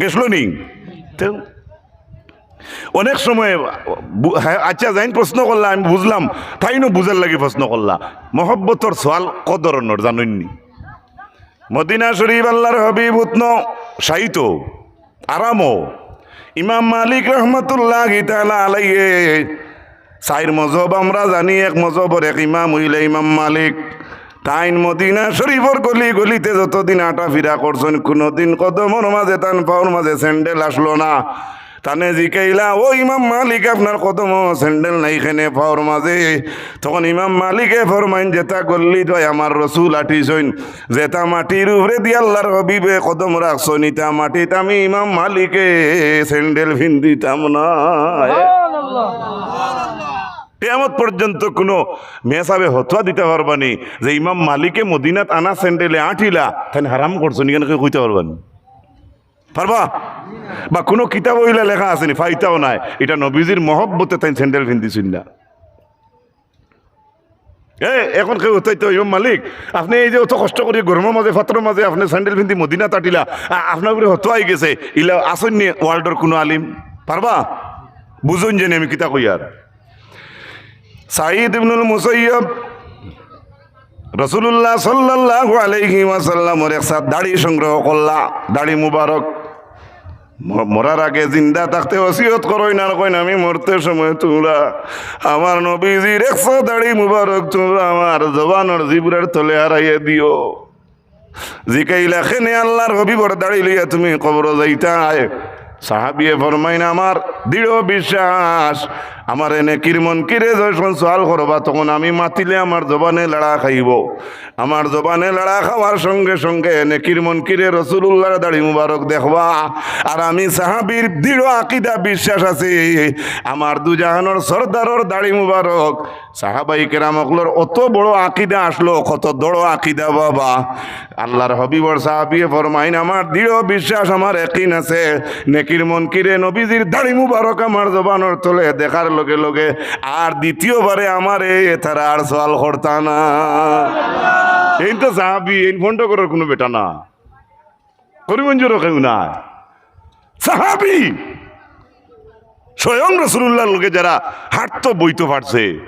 গেছলো নি? তে অনেক সময় বু-, হ্যাঁ, আচ্ছা, যাইন প্রশ্ন করলা, আমি বুঝলাম, তাইনও বুঝার লাগি প্রশ্ন করলা। মহব্বতর সওয়াল কত ধরনর জানইন নি? মদিনা শরীফ আল্লাহর হাবিব উতনো শায়িত, আরামও। ইমাম মালিক রহমতুল্লাহি তাআলা আলাইহি, চাইর মজহব আমরা জানি, এক মজহবর এক ইমাম অইলা ইমাম মালিক। তাইন মদিনা শরীফর গলি গলিতে যতদিন আটা ফিরা করছইন, কুনুদিন কদমর মাঝে তান পাওর মাঝে স্যান্ডেল আসলো না। তানে জিকাইলা, "ও ইমাম মালিক, আপনার কদমো স্যান্ডেল নাই কেনে পাওর মাঝে?" তখন ইমাম মালিকে ফরমাইন, "যেটা গল্লিত ভাই আমার রসুল আটিছইন, যেটা মাটির উপরে দি আল্লাহর হাবিবে কদম রাখছইন, ইটা মাটিত আমি ইমাম মালিকে স্যান্ডেল ফিন্দিতাম না।" কিয়ামত পর্যন্ত কুনু মেসাবে হতোয়া দিতা পারবা নি যে ইমাম মালিকে মদিনাত আনা স্যান্ডেলে আটিলা, তাইন হারাম করছইন, ইখান কেউ কইতা পারবা নি? পারবা? বা কুনু কিতাবো ইলা লেখা আছে নি? পাইতাও নায়। ইটা নবীজির মহব্বতে তাইন স্যান্ডেল ফিন্দিছইন না। এ, এখন কেউ হতোয়া দিতা, "ইমাম মালিক, আপনে এই যে অত কষ্ট করি গরমর মাঝে, ফাত্রর মাঝে আপনে স্যান্ডেল ফিন্দি মদিনাত আটিলা, আ-, আপনার উপরে হতোয়া আইগেছে, ইলা আছইন নি ওয়ার্ল্ডর কুনু আলিম?" পারবা? বুঝইন জানি আমি কিতা কইয়ার। সাঈদ ইবনুল মুসাইয়্যিব রাসূলুল্লাহ সাল্লাল্লাহু আলাইহি ওয়াসাল্লামর এক সাথ দাড়ি সংগ্রহ করলা, দাড়ি মুবারক। ম-, মরার আগে জিন্দা থাকতে ওসিয়ত করইন আর কইন, "আমি মরতে সময় তুমরা আমার নবীজির এক সাথ দাড়ি মুবারক তুমরা আমার জবানর জিবরার তলে হারাইয়া দিও।" জিকাইলা, "কেনে আল্লাহর হাবিবর দাড়ি লইয়া তুমি কবরো যাইতায়?" সাহাবিয়ে ফরমাইন, "আমার দৃঢ় বিশ্বাস, আমারে নেকির মুনকিরে যখন সওয়াল করবা, তখন আমি মাতিলে আমার জবানে লাড়া খাইবো। আমার জবানে লাড়া খাওয়ার সঙ্গে সঙ্গে নেকির মুনকিরে রাসূলুল্লাহর দাড়ি মুবারক দেখবা। আর আমি সাহাবীর দৃঢ় আকিদা বিশ্বাস আছে, আমার দুজাহানর সর্দারর দাড়ি মুবারক।" সাহাবায়ে কেরাম অকলর অত বড় আকিদা আসলো, কত দৃঢ় আকিদা বাবা। আল্লাহর হাবিবর সাহাবিয়ে ফরমাইন, "আমার দৃঢ় বিশ্বাস, আমার ইয়াকিন আছে, নেকির মুনকিরে নবীজির দাড়ি মুবারক আমার জবানর তলে দেখার লগে লগে আর দ্বিতীয়বারে আমারে তারা আর সওয়াল করতা না।" এইন তো সাহাবি, এইন ভন্ড করার কুনু বেটা না। করিমগঞ্জর কেউ না। সাহাবি, স্বয়ং রাসূলুল্লাহর লগে যারা হাঁটতো বইতো পারছে,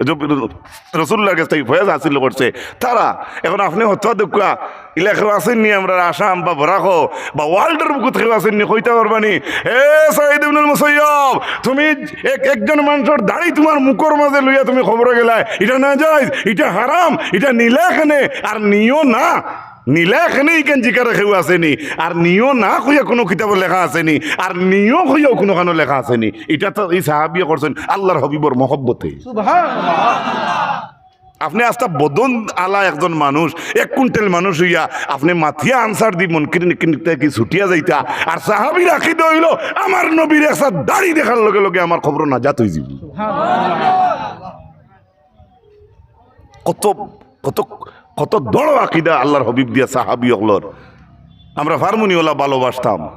রাসূলুল্লাহর গেছ থাকি ফয়েজ হাসিল করছে, তারা। এখন আপনে হতোয়া দেউক্কা, ইলা কেউ আছইন নি আমরার আসাম বা বরাকো বা ওয়ার্ল্ডর বুকুত কেউ আছইন নি, কইতা পারবা নি, "এ সাঈদ ইবনুল মুসাইয়্যিব, তুমি এক-, একজন মানষর দাড়ি তুমার মুখর মাঝে লইয়া তুমি কবরো গেলায়, ইটা নাজায়েজ, ইটা হারাম, ইটা নিলায় কেনে, আর নিও না।" নিলায় কেনে ইখান জিকার কেউ আছে নি, আর নিও না কইয়া কুনু কিতাবো লেখা আছে নি, আর নিও কইয়াও কুনুখানো লেখা আছে নি। ইটা তো ই সাহাবিয়ে করছইন আল্লাহর হাবিবর মহব্বতে। সুবহানাল্লাহ। আপনে আস্তা বদন আলা একজন মানুষ, এক কুইন্টাল মানুষ অইয়া আপনে মাতিয়া আনসার দি মুনকির নেকির থাকি ছুটিয়া যাইতা, আর সাহাবির আকিদা অইলো আমার নবীর এক সাথ দাড়ি দেখার লগে লগে আমার কবরো নাজাত অইযিবো। সুবহানাল্লাহ। কত, কত, কত দৃঢ় আকিদা আল্লাহর হাবিব দিয়া সাহাবি অকলর। আমরা পারমু নি অলা ভালোবাসতাম?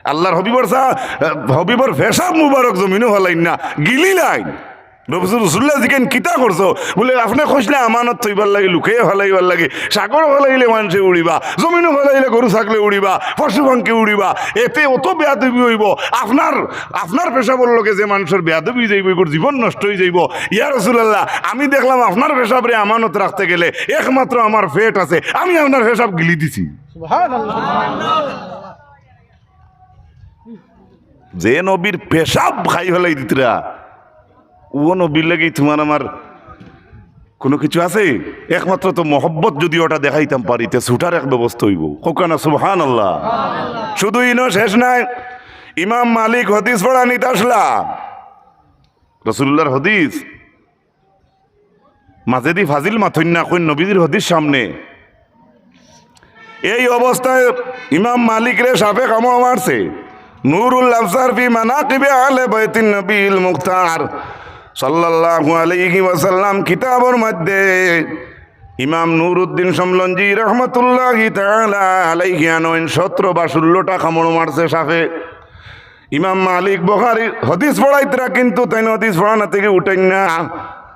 আল্লাহর হাবিবর সা-, হাবিবর পেশাব মুবারক জমিনো ফালাইন না, গিলিলাইন। রাসূলুল্লাহ জিকাইন, "কিতা করছো?" বুলে, "আপনে কইছলা আমানত থইবার লাগি, লুকাইয়া ফালাইবার লাগি, সাগরো ফালাইলে মানষে উড়িবা, জমিনো ফালাইলে গরু ছাগলে উড়িবা, পশু পাঙ্খি উড়িবা, এতে অত বেয়াদবি অইবো, আপনার আপনার পেশাবর লগে যে মানষর বেয়াদবি অইযাইবো, ইগুর জীবন নষ্ট অইযাইবো। ইয়া রাসূলুল্লাহ, আমি দেখলাম আপনার পেশাবরে আমানত রাখতে গেলে একমাত্র আমার পেট আছে, আমি আপনার পেশাব গিলি দিছি।" সুবহানাল্লাহ। যে নবীর পেশাব খাই ফালাই দিতরা, ও নবীর লাগি তুমার আমার কুনু কিছু আছে? একমাত্র তো মহব্বত যুদি ওটা দেখাইতাম পারি, তে ছুটার এক ব্যবস্থা অইবো। কউক্কা না সুবহানাল্লাহ। শুধু ইনো শেষ নায়, ইমাম মালিক হাদিস পড়ানিত আসলা, রাসূলুল্লাহর হাদিস, মাঝেদি ফাজিল মাতইন না, কইন নবীজির হাদিস সামনে। এই অবস্থায় ইমাম মালিকরে সাপে কামড় মারছে। নুরুল আবসার ফি মানাকিবি আহলে বাইতিন নবীল মুখতার সাল্লাল্লাহু আলাইহি ওয়াসাল্লাম কিতাবর মধ্যে ইমাম নুরুদ্দিন সমলঞ্জি রহমতুল্লাহি তাআলা আলাইহি আনইন সতেরো বা ষোলোটা কামড় মারছে সাপে। ইমাম মালিক বুখারী হাদিস পড়াইতরা, কিন্তু তাইন হাদিস পড়ানা থাকি উঠইন না।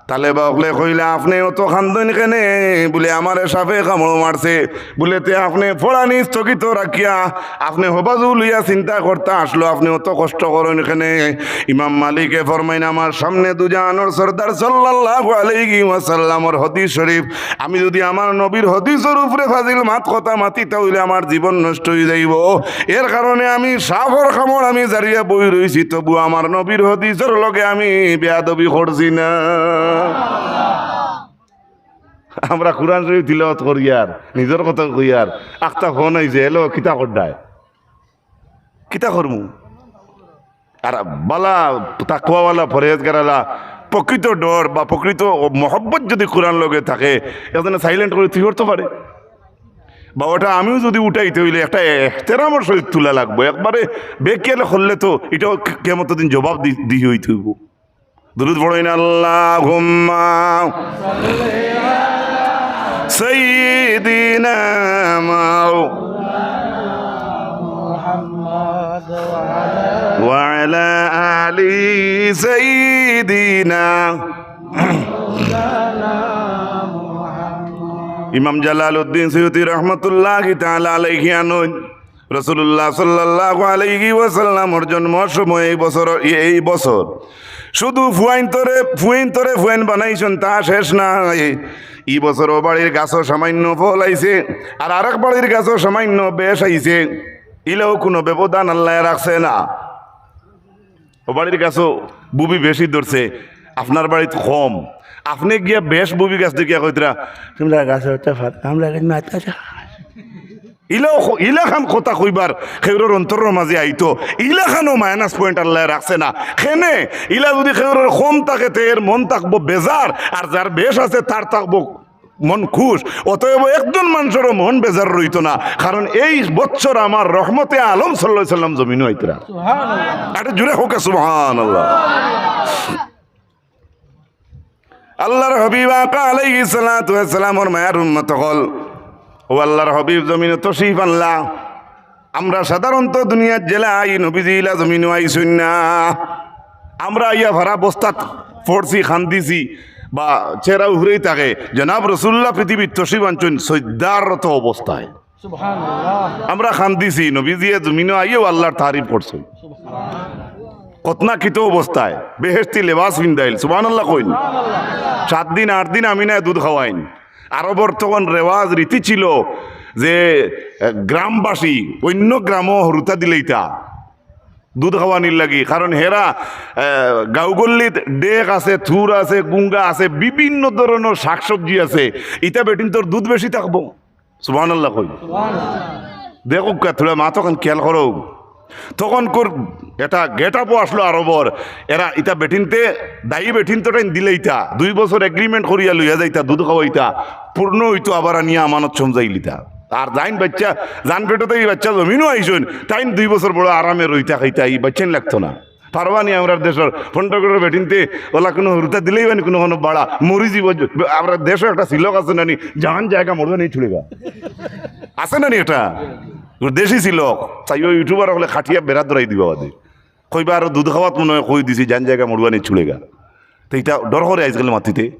তালেবা অকলে কইলা, "আপনে অত কান্দইন কেনে?" বুলে, "আমারে সাপে কামড় মারছে।" বুলে, "তে আপনে পড়ানি স্থগিত রাখিয়া আপনে হবাজু লইয়া চিন্তা করতা আসলো, আপনে অত কষ্ট করইন কেনে?" ইমাম মালিকে ফরমাইন, "আমার সামনে দুজাহানর সর্দার সাল্লাল্লাহু আলাইহি ওয়াসাল্লামর হাদিস শরীফ, আমি যুদি আমার নবীর হাদিসর উপরে ফাজিল মাত কথা মাতি, তা অইলে আমার জীবন নষ্ট অই যাইবো। এর কারণে আমি সাপর কামড় আমি জারিয়া বই রইছি, তবু আমার নবীর হাদিসর লগে আমি বেয়াদবি করছি না।" আমরা কোরআন শরীফ তিলাওয়াত করিয়ার, নিজর কথা কইয়ার, আখতা ফোন আইছে, "হ্যালো, কিতা কররায়? কিতা করমু?" আর বালা, তাকওয়াওয়ালা, পরহেজগারওয়ালা, প্রকৃত ডর বা প্রকৃত মহব্বত যুদি কোরআন লগে থাকে, একজনে silent করি থুই করতো পারে। বা ওটা আমিও যুদি উঠাইতে অইলে একটা এহতেরামর সহিত তুলা লাগবো। একবারে বেখিয়ালে করলে তো ইটাও কিয়ামতর দিন জবাব দি-, দিহি অইতে অইবো। দুরুদ পড়ইন, আল্লাহুম্মা সাইয়্যিদিনা মাও-, ওয়া আলা আলি সাইয়্যিদিনা। ইমাম জালালউদ্দিন সুয়ুতী রহমতুল্লাহি তাআলা আলাইহি আনইন, রাসূলুল্লাহ সাল্লাল্লাহু আলাইহি ওয়াসাল্লামর জন্মর সময় এই বছর, এই বছর শুধু ফুয়াইন্তরে, ফুয়াইন্তরে ফুয়াইন বানাইছইন, তা শেষ নায়। ই বছর অউ বাড়ির গাছো সামান্য ফল আইছে, আর আরেক বাড়ির গাছো সামান্য বেশ আইছে। ইলাও কুনু ব্যবধান আল্লায় রাখছে না। অউ বাড়ির গাছো বুবি বেশি ধরছে, আপনার বাড়িত কম। আপনে গিয়া বেশ বুবি গাছ দেখিয়া কইতরা, "তোমরা গাছো একটা ফাত, আমরা গাছ মাত আছে।" ইলাও খ-, ইলাখান কথা কইবার কেউরর অন্তরর মাঝে আইতো, ইলাখানও minus point আল্লায় রাখছে না। কেনে, ইলা যুদি কেউরর কম থাকে, তে এর মন থাকবো বেজার, আর যার বেশ আছে, তার থাকবো মন খুশ। অতএব একজন মানষরও মন বেজার রইতো না, কারণ এই বছর আমার রহমতে আলম সাল্লাল্লাহু আলাইহি ওয়াসাল্লাম জমিনো আইতরা। সুবহানাল্লাহ। আরে জুরে কউক্কা সুবহানাল্লাহ। আল্লাহর হাবিব আকা আলাইহিস সালাতু ওয়াস সালামর মায়ার উম্মত অকল, ও আল্লাহর হাবিব জমিনো তশরিফ আনলা। আমরা সাধারণত দুনিয়াত যেলা আই, নবীজি ইলা জমিনো আইছইন না। আমরা আইয়া ভারা বস্তাত পড়ছি, কান্দিছি, বা চেরা উহরেই থাকে। জনাব রাসূলুল্লাহ পৃথিবীত তশরিফ আনছইন সইজদারত অবস্থায়। সুবহানাল্লাহ। আমরা কান্দিছি, নবীজিয়ে জমিনো আইয়াও আল্লাহর তারিফ করছইন। কতনা কিতো অবস্থায়, বেহেশতি লেবাস ফিন্দাইল, সুবহানাল্লাহ কইন। সাত দিন, আট দিন আমিনায় দুধ খাওয়াইন। আরবর তখন রেওয়াজ রীতি ছিল যে, এ, গ্রামবাসী অইন্য গ্রামো হুরুতা দিলাইতা দুধ খাওয়ানির লাগি, কারণ হেরা, এ, গাঁওগল্লিত ডেক আছে, থুর আছে, গুঙ্গা আছে, বিভিন্ন ধরনর শাকসবজি আছে, ইতা বেটিন্তর দুধ বেশি থাকবো। সুবহানাল্লাহ কই। দেখউক্কা, থুড়া মাতখান খেয়াল করো। তখনকুর এটা get up-ও আসলো আরবর। এরা ইতা বেটিন্তে, দায়ী বেটিন্তে টাইন দিলাইতা, দুই বছর agreement করিয়া লইয়া যাইতা, দুধ খাওয়াইতা, পূর্ণ অইতো, আবার আনিয়া আমানত সমজাইলিতা। আর যাইন বাইচ্চা, যান পেটো থাকি বাইচ্চা জমিনো আইছইন, তাইন দুই বছর বড় আরামে রইতা খাইতা, ই বাইচ্চাইন লাগতো না। পারবানি আমরার দেশর পনেরো কোটির বেটিন্তে ওলা কুনু হুরুতা দিলাইবানি কুনু কুনু বাড়া মরি জীব। আমরার দেশো একটা সিলক আছে নানি, "জান জায়গা মরুয়া নেই ছুড়েগা।" আছে নানি এটা? দেশি সিলক। চাইও YouTuber অকলে খাটিয়া বেড়া ধরাই দিবা বাদে। কইবা আরো দুধ খাওয়াত মনে অয় কই দিছি, "জান জায়গা মরুয়া নেই ছুড়েগা।" তো ইতা ডর করে আইজকাল মাতিতে।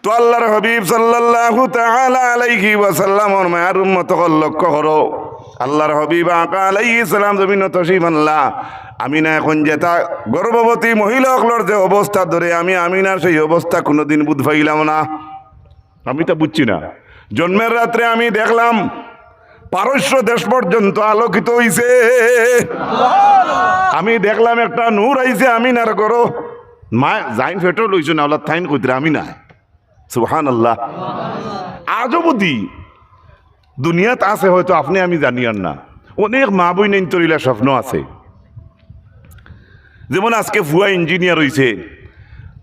তো আল্লাহর হাবিব সাল্লাল্লাহু তাআলা আলাইহি ওয়াসাল্লামর মায়ার উম্মত অকল লক্ষ্য করো। আল্লাহর হাবিব আকা আলাইহিস সালাম জমিনো তশরিফ আনলা। আমিনা এখন যেতা গর্ভবতী মহিলা অকলর যে অবস্থা ধরে, আমি আমিনার সেই অবস্থা কুনুদিন বুঝ পাইলাম না। আমি তো বুঝছি না। জন্মের রাত্রে আমি দেখলাম পারস্য দেশ পর্যন্ত আলোকিত অইছে। আমি দেখলাম একটা নূর আইছে আমিনার ঘরো। মা যাইন পেটো লইছইন না, ওলা তাইন কইতরা আমি নায়। সুবহানাল্লাহ। আজও বুদ্ধি দুনিয়াত আছে, হয়তো আপনে আমি জানিয়ার না। অনেক মা বইনাইন্তর ইলা স্বপ্ন আছে। যেমন আজকে ফুয়া engineer অইছে,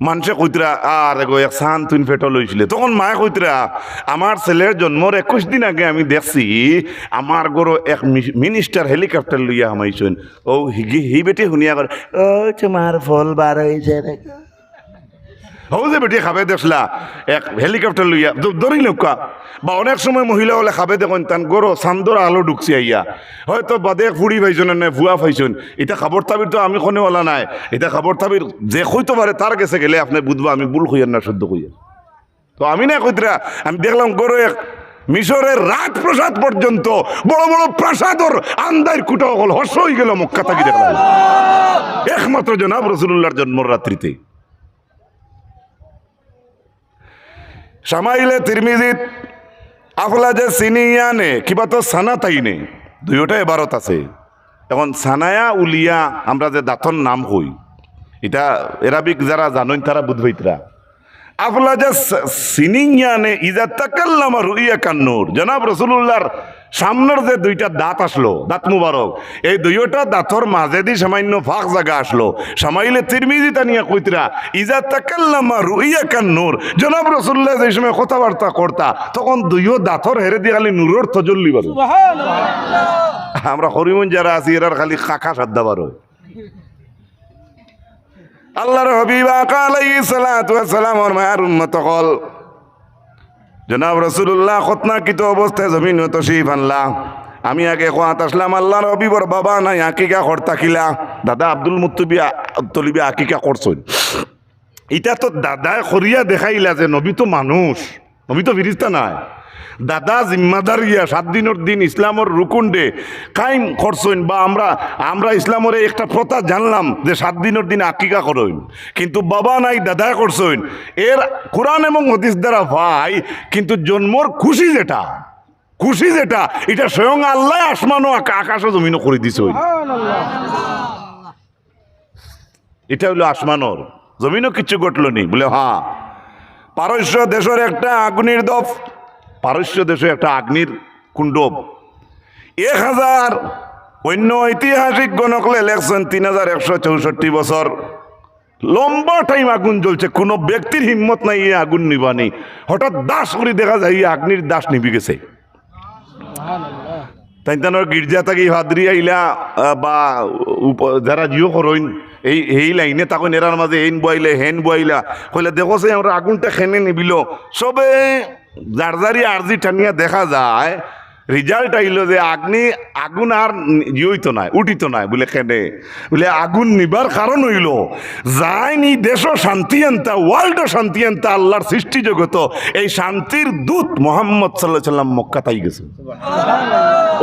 মানষে কইতরা, "আরে গো, এক চান তুইন পেটো লইছিলে।" তখন মায়ে কইতরা, "আমার ছেলের জন্মর একুশ দিন আগে আমি দেখছি, আমার ঘরো এক মি-, minister helicopter লইয়া হামাইছইন।" ও হিগি, হি বেটি হুনিয়া কর, "ও, তোমার ফল বার অইছে রে।" অউ যে বেটি খাবে দেখলা, এক হেলিকপ্টার লইয়া দ-, ধরি নৌকা, বা অনেক সময় মহিলা অকলে খাবে দেখইন, তান ঘরো চান্দর আলো ঢুকছে আইয়া, হয়তো বাদে এক ফুড়ি পাইছইন না, ফুয়া পাইছইন। ইতা খবর তাবির তো আমি কওনেওয়ালা নায়, ইতা খবর তাবির যে কইতো পারে তার গেছে গেলে আপনে বুঝবা আমি ভুল কইয়ার না শুদ্ধ কইয়ার। তো আমি না কইতরা, আমি দেখলাম ঘরো এক মিশরের রাজপ্রাসাদ পর্যন্ত, বড় বড় প্রাসাদর আন্দাইর কুটা অকল হর্ষ অইগেলো মক্কা থাকি দেখলাম, একমাত্র জনাব রাসূলুল্লাহর জন্মর রাত্রিতে। শামাইলে তিরমিজিত আফলাজে সিনিয়ানে কিবা তো সানাতাইনে, দুইওটা এবারত আছে। এখন সানায়া উলিয়া আমরা যে দাঁতর নাম কই, ইটা এরাবিক যারা জানইন তারা বুঝবাইতরা। আফলাজে স-, সিনিয়ানে ইজা তাকাল্লামা রুইয়া কান্নুর। জনাব রাসূলুল্লাহর সামনর যে দুইটা দাঁত আছলো, দাঁত মুবারক, এই দুইওটা দাঁতর মাজেদি সামাইন্য ফাঁক জাগা আছলো। শামাইলে তিরমিজিত আনিয়া কইতরা, ইজা তাকাল্লামা রুইয়া কান্নুর। জনাব রাসূলুল্লাহ যে সময় কথাবার্তা করতা, তখন দুইও দাঁতর হেরেদি খালি নূরর তজল্লি বারো। আমরা হরিমন যারা আছি, এরার খালি খাখা সাদ্দা বারো। আল্লাহর হাবিব আকা আলাইহিস সালাতু ওয়াস সালামর মায়ার উম্মত অকল, জনাব রাসূলুল্লাহ খতনাকৃত অবস্থায় জমিনো তশরিফ আনলা। আমি আগে কওয়াত আছলাম, আল্লাহর হাবিবর বাবা নাই, আকিকা করতা কিলা? দাদা আব্দুল মুত্তবি-, মুত্তলিবে আকিকা করছইন। ইটা তো দাদায় করিয়া দেখাইলা যে নবী তো মানুষ, নবী তো ফিরিস্তা নায়। দাদা জিম্মাদারিয়া সাত দিনর দিন ইসলামর রুকুনরে কায়েম করছইন, বা আমরা, আমরা ইসলামর একটা প্রথা জানলাম যে সাত দিনর দিন আকিকা করইন, কিন্তু বাবা নাই, দাদায় করছইন। এর কোরআন এবং হাদিস দ্বারা পাই, কিন্তু জন্মর খুশি যেটা, খুশি যেটা, ইটা স্বয়ং আল্লাহ আসমানো আকা-, আকাশো জমিনো করি দিছইন। ইটা অইলো আসমানর, জমিনো কিচ্ছু ঘটলো নি? বুলে, হ্যাঁ, পারস্য দেশর একটা আগ্নির দফ, পারস্য দেশো একটা আগ্নির কুণ্ড। এক হাজার, অইন্য ঐতিহাসিক গণকলে লেখছইন তিন হাজার একশো চৌষট্টি বছর লম্বা টাইম আগুন জ্বলছে, কুনু ব্যক্তির হিম্মত নাই ই আগুন নিবানি। হঠাৎ দাস করি দেখা যায় ই আগ্নির দাস নিবি গেছে। তাইন তানর গির্জা থাকি ফাদরি আইলা, আহ, বা উপ-, যারা জিও করইন, এই, এই লাইনে থাকইন, এরার মাঝে এইন বইলে, হেন বইলা, কইলা, "দেখো সে আমরা আগুনটা কেনে নিবিল।" সবে যার যারি আরজি টানিয়া দেখা যায়, রেজাল্ট আইলো যে আগ্নি, আগুন আর নি-, ইয়ে অইতো নায়, উঠিতো নায়, বুলে কেনে? বুলে আগুন নিবার কারণ অইলো, যাইন ই দেশো শান্তি আনতা, ওয়ার্ল্ডো শান্তি আনতা, আল্লাহর সৃষ্টি জগতো এই শান্তির দূত মোহাম্মদ সাল্লাল্লাহু আলাইহি ওয়াসাল্লাম মক্কাত আইগেছে।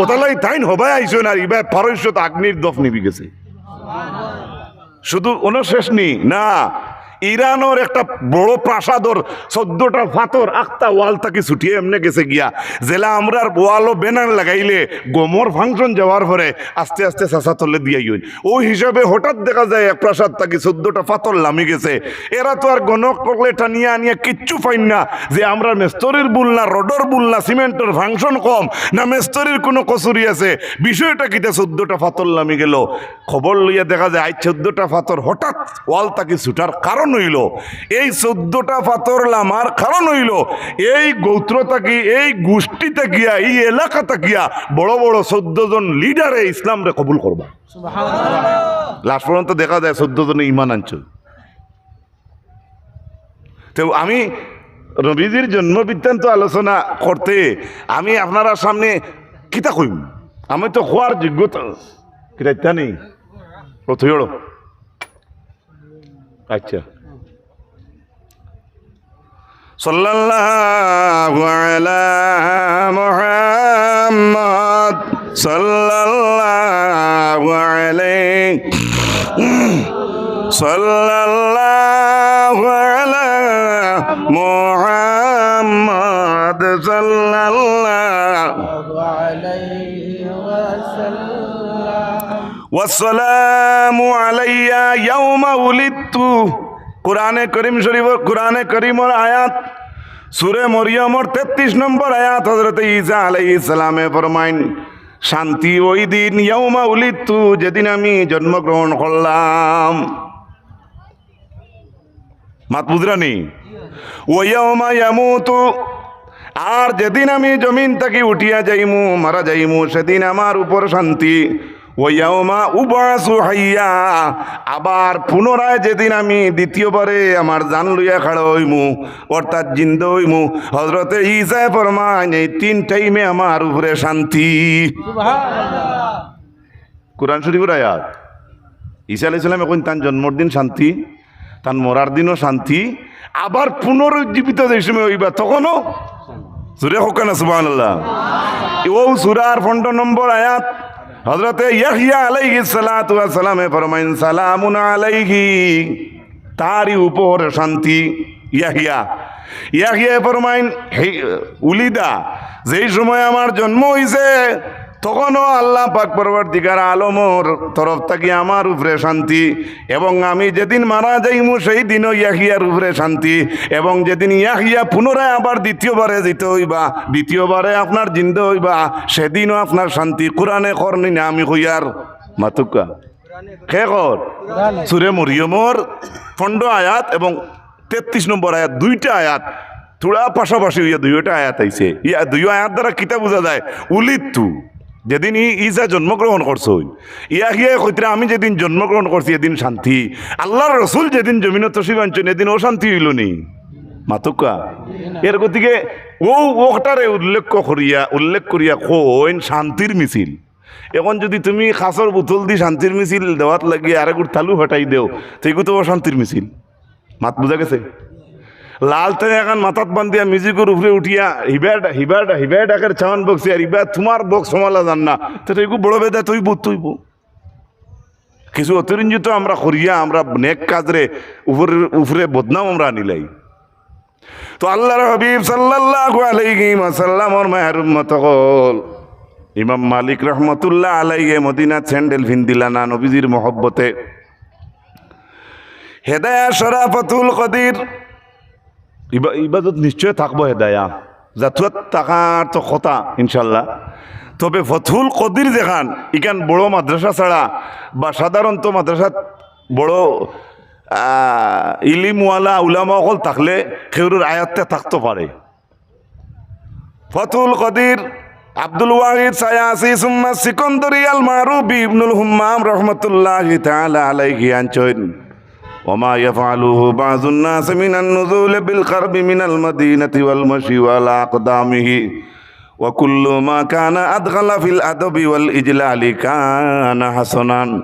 ওতালাই তাইন হবায় আইছইন আর ইবায় পারস্যত আগ্নির দফ নিবি গেছে। শুধু অনো শেষ নি না, ইরানর একটা বড় প্রাসাদর চৌদ্দটা ফাতর আখতা ওয়াল থাকি ছুটিয়া এমনে গেছে গিয়া, যেলা আমরার ওয়ালো ব্যানার লাগাইলে গমর ফাংশন যাওয়ার পরে আস্তে আস্তে চাচা তলে দিয়াই অইন। অউ হিসাবে হঠাৎ দেখা যায় এক প্রাসাদ থাকি চৌদ্দটা ফাতর লামি গেছে। এরা তো আর গণক করলে টানিয়া আনিয়া কিচ্ছু পাইন না যে আমরার মেস্তরির ভুল না, রডর ভুল না, সিমেন্টর ফাংশন কম না, মেস্তরির কুনু কসুরি আছে। বিষয়টা কিতা? চৌদ্দটা ফাতর লামি গেলো। খবর লইয়া দেখা যায় আইজ চৌদ্দটা ফাতর হঠাৎ ওয়াল থাকি ছুটার কারণ অইলো, এই চৌদ্দটা ফাতর লামার কারণ অইলো এই গোত্র থাকি, এই গোষ্ঠী থাকিয়া, এই এলাকা থাকিয়া বড় বড় চৌদ্দ জন লিডারে ইসলামরে কবুল করবা। লাস্ট পর্যন্ত দেখা যায় চৌদ্দ জনে ইমান আনছে। তো আমি নবীজির জন্ম বৃত্তান্ত আলোচনা করতে আমি আপনারার সামনে কিতা কইম? আমি তো কওয়ার যোগ্যতা কিতা ইতা নেই। ও তুই ওড়ো। আচ্ছা। সাল্লাল্লাহু আলা মুহাম্মদ, সাল্লাল্লাহু আলাইহি, সাল্লাল্লাহু আলা মুহাম্মদ, সাল্লাল্লাহু ওয়াসসালামু আলাইয়া ইয়াউমা উলিদতু। কোরআনে করিম শরীফ, কোরআনে করিমর আয়াত, সূরা মরিয়মর তেত্রিশ নম্বর আয়াত, হযরত ঈসা আলাইহিস সালামে ফরমাইন, "শান্তি ওই দিন, ইয়াউমা উলিদতু, যেদিন আমি জন্মগ্রহণ করলাম।" মাত বুঝরানি? "ওয়া ইয়াউমা ইয়ামুতু, আর যেদিন আমি জমিন থাকি উঠিয়া যাইমু, মারা যাইমু, সেদিন আমার উপর শান্তি।" ওয়া ইয়াউমা উবআসু হাইয়া, আবার পুনরায় যেদিন আমি দ্বিতীয়বারে আমার জান লইয়া খাড়া অইমু, অর্থাৎ জিন্দা অইমু, হযরতে ঈসায় ফরমাইন, এই তিন টাইমে আমার উপরে শান্তি। সুবহানাল্লাহ। কোরআন শরীফর আয়াত। ঈসা আলাইহিস সালামে কইন তান জন্মর দিন শান্তি, তান মরার দিনও শান্তি, আবার পুনরুজ্জীবিত যে সময় অইবা তখনও। জোরে কউক্কা না সুবহানাল্লাহ। অউ সূরার পনরো নম্বর আয়াত, হযরতে ইয়াহইয়া আলাইহিস সালাতু ওয়াস সালামে ফরমাইন, "সালামুন আলাইহি", তারই উপর শান্তি। ইয়াহইয়া, ইয়াহইয়া ফরমাইন, হি-, উলিদা, যেই সময় আমার জন্ম অইছে, তখনও আল্লাহ পাক পরওয়ারদিগার আলমর তরফ থাকি আমার উপরে শান্তি, এবং আমি যেদিন মারা যাইমু সেই দিনও ইয়াহইয়ার উপরে শান্তি, এবং যেদিন ইয়াহইয়া পুনরায় আবার দ্বিতীয়বারে জিন্দা অইবা, দ্বিতীয়বারে আপনার জিন্দা অইবা, সেদিনও আপনার শান্তি। কোরআনে কর নি না আমি কইয়ার? মাতুক্কা। কে কর? সূরা মরিয়মর পনরো আয়াত এবং তেত্রিশ নম্বর আয়াত, দুইটা আয়াত থুড়া পাশাপাশি অইয়া দুইটা আয়াত আইছে। ইয়া দুইও আয়াত দ্বারা কিতা বুঝা যায়? উলিদতু, যেদিন ই-, ঈসা জন্মগ্রহণ করছইন, ইয়াহইয়া কইতরা, "আমি যেদিন জন্মগ্রহণ করছি, এদিন শান্তি।" আল্লাহর রসুল যেদিন জমিনো তশরিফ আনছইন, এদিন অশান্তি অইলো নি? মাতুক্কা। এর গতিকে অউ অকটারে উল্লেখ করিয়া, উল্লেখ করিয়া কইন শান্তির মিছিল। এখন যদি তুমি কাচর বোতল দি শান্তির মিছিল দেওয়াত লাগিয়া আরেকগুর তালু ফাটাই দেও, তে ইগু তো অশান্তির মিছিল। মাত বুঝা গেছে? লালটেন এখান মাথাত বান্ধিয়া মিউজিকর উপরে উঠিয়া হিবায় ডা-, হিবায় ডা-, হিবায় ডাকের সাউন্ড বক্সে আর ইবায় তুমার বক্স হামালা যার না, তে তো ইগু বড় বেদাত অইবো, তো অইবো। কিছু অতিরঞ্জিত আমরা করিয়া আমরা নেক কাজরে উপরে, উপরে বদনাম আমরা আনিলাই। তো আল্লাহর হাবিব সাল্লাল্লাহু আলাইহি ওয়াসাল্লামর মায়ার উম্মত অকল, ইমাম মালিক রহমতুল্লাহ আলাইহি মদিনাত স্যান্ডেল ফিন্দিলা না নবীজির মহব্বতে। হেদায়া শরাফতুল কদির, ইবা-, ইবাদত নিশ্চয় থাকবো হেদায়া, জাতুয়াত থাকার তো কথা ইনশাল্লাহ। তবে ফতহুল কদির যেখান, ইখান বড় মাদ্রাসা ছাড়া বা সাধারণত মাদ্রাসাত বড়, আহ, ইলিমওয়ালা উলামা অকল থাকলে কেউরুর আয়ত্তে থাকতো পারে। ফতহুল কদির, আব্দুল ওয়াহিদ সায়াসি সুম্মা সিকন্দরি আল মারুফ বি ইবনুল হুম্মাম রহমতুল্লাহি তাআলা আলাইহি আনছইন, "ওমা ইয়াফআলুহু বাযুন নাস মিনান নুজুলি বিল কারবি মিনাল মাদিনাতি ওয়াল মাশি আলা আকদামিহি ওয়া কুল্লু মা কানা আদখালা ফিল আদবি ওয়াল ইজলালি কানা হাসানান।"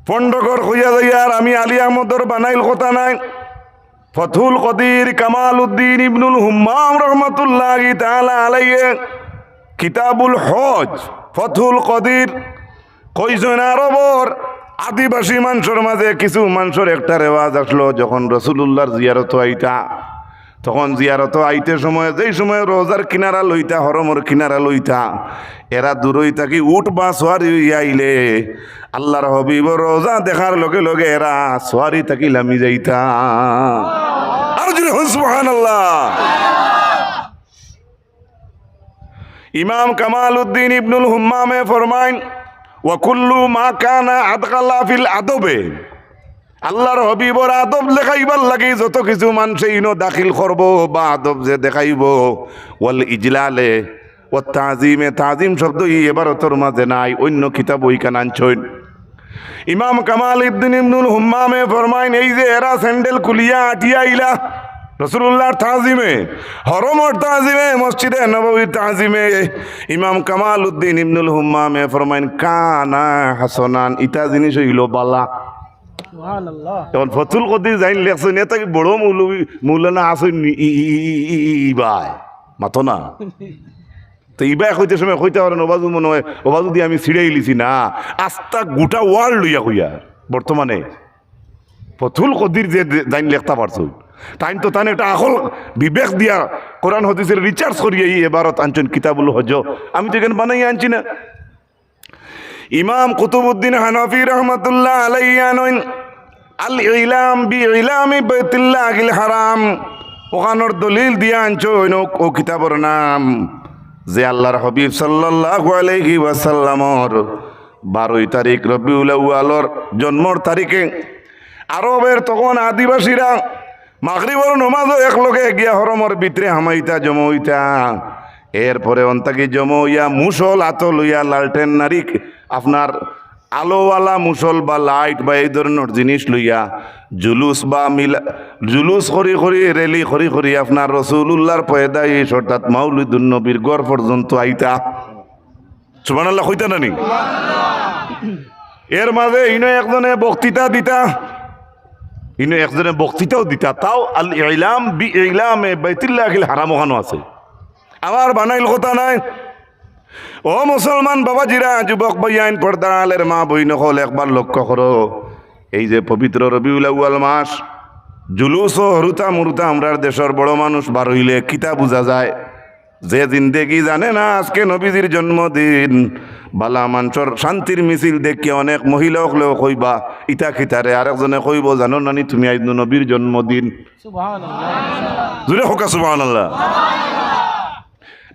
পন্ডকর কইয়া যাইয়ার আমি আলী আহমদর বানাইল কথা নায়। ফতহুল কদির কামাল উদ্দিন ইবনুল হুম্মাম রহমতুল্লাহি তাআলা আলাইহি কিতাবুল হজ, ফতহুল কদির কইছইন আরবর আদিবাসী মানষর মাঝে কিছু মানষর একটা রেওয়াজ আছলো, যখন রসুলুল্লাহর জিয়ারতো আইতা, তখন জিয়ারতো আইতে সময় যেই সময় রোজার কিনারা লইতা, হরমর কিনারা লইতা, এরা দূরই থাকি উট বা সোয়ারি অইয়া আইলে আল্লাহর হাবিবর রোজা দেখার লগে লগে এরা সোয়ারি থাকি লামি যাইতা। আর জোরে হন সুবহানাল্লাহ। ইমাম কামাল উদ্দিন ইবনুল হুম্মামে ফরমাইন, "ওয়া কুল্লু মা কানা আদখালা ফিল আদবে।" আল্লাহর হাবিবর আদব দেখাইবার লাগি যত কিছু মানষে ইনো দাখিল করবো বা আদব যে দেখাইবো, ওয়াল ইজলালে, ওয়াত তাজিমে, তাজিম শব্দ ই এবারতর মাঝে নাই, অইন্য কিতাবো ইখান আনছইন। ইমাম কামাল উদ্দিন ইবনুল হুম্মামে ফরমাইন, এই যে এরা স্যান্ডেল খুলিয়া আটিয়া আইলা, রসুলুল্লাহর তাজিমে, হরমর তাজিমে, মসজিদে নববীর তাজিমে, ইমাম কামাল উদ্দিন ইবনুল হুম্মামে ফরমাইন, "কানা হাসানান", ইতা জিনিস অইলো বালা। সুবহানাল্লাহ। এখন ফতহুল কদির যাইন লেখছইন, এতা কি বড় মৌলবী, মৌলানা আছইন নি? ই, ই, ই, ই, ই, ইবায়। মাতো না। তো ইবায় কইতে সময় কইতা পারইন, ওবাজু মনে অয়, ওবাজু দি আমি ছিড়াইলিছি না। আস্তা গোটা ওয়ার্ল্ড লইয়া কইয়া বর্তমানে। ফতহুল কদির যে দে-, যাইন লেখতা পারছইন, তাইন তো তান একটা আকল বিবেক দিয়া কোরআন হাদিসর রিসার্চ করিয়া ই এবারত আনছইন কিতাবুল হজ। আমি তো ইখান বানাইয়া আনছি না। ইমাম কুতুবউদ্দিন হানাফি রহমতুল্লাহ আলাইহি আনইন আল ইলাম বি ইলামি বাইতুল্লাহিল হারাম, অখানর দলিল দিয়া আনছইন অউ, অউ কিতাবর নাম, যে আল্লাহর হাবিব সাল্লাল্লাহু আলাইহি ওয়াসাল্লামর বারোই তারিখ রবিউল আউয়ালর জন্মর তারিখে আরবের তখন আদিবাসীরা মাগরিবর নমাজো একলগে গিয়া হরমর ভিতরে হামাইতা, জমা অইতা। এরপরে অন্তাকি জমা অইয়া মুসল আতো লইয়া লালটেন নারিক আপনার আলোওয়ালা মুসল বা লাইট বা এই ধরনর জিনিস লইয়া জুলুস বা মিলা-, জুলুস করি করি, র‍্যালি করি করি আপনার রসুলুল্লাহর পয়দাইশ অর্থাৎ মাউলিদুন নবীর ঘর পর্যন্ত আইতা। সুবহানাল্লাহ কইতা না নি? এর মাঝে ইনো একজনে বক্তৃতা দিতা, ইনো একজনে বক্তৃতাও দিতা, তাও আল ইলাম বি ইলামে বাইতুল্লাহিল হারাম ওখানো আছে। আমার বানাইল কথা নায়। ও মুসলমান বাবাজিরা, যুবক ভাইয়াইন, পর্দার আড়ালের মা বইন অকল, একবার লক্ষ্য করো, এই যে পবিত্র রবিউল আউয়াল মাস, জুলুস ও হুরুতা মুরুতা আমরার দেশর বড় মানুষ বার অইলে কিতা বুঝা যায়? যে জিন্দেগি জানে না আজকে নবীজির জন্মদিন, বালা মানষর শান্তির মিছিল দেখিয়া অনেক মহিলা অকলেও কইবা, "ইতা কিতা রে?" আরেকজনে কইবো, "জানো না নি তুমি আইজ নু নবীর জন্মদিন?" সুবহানাল্লাহ। জোরে কউক্কা সুবহানাল্লাহ।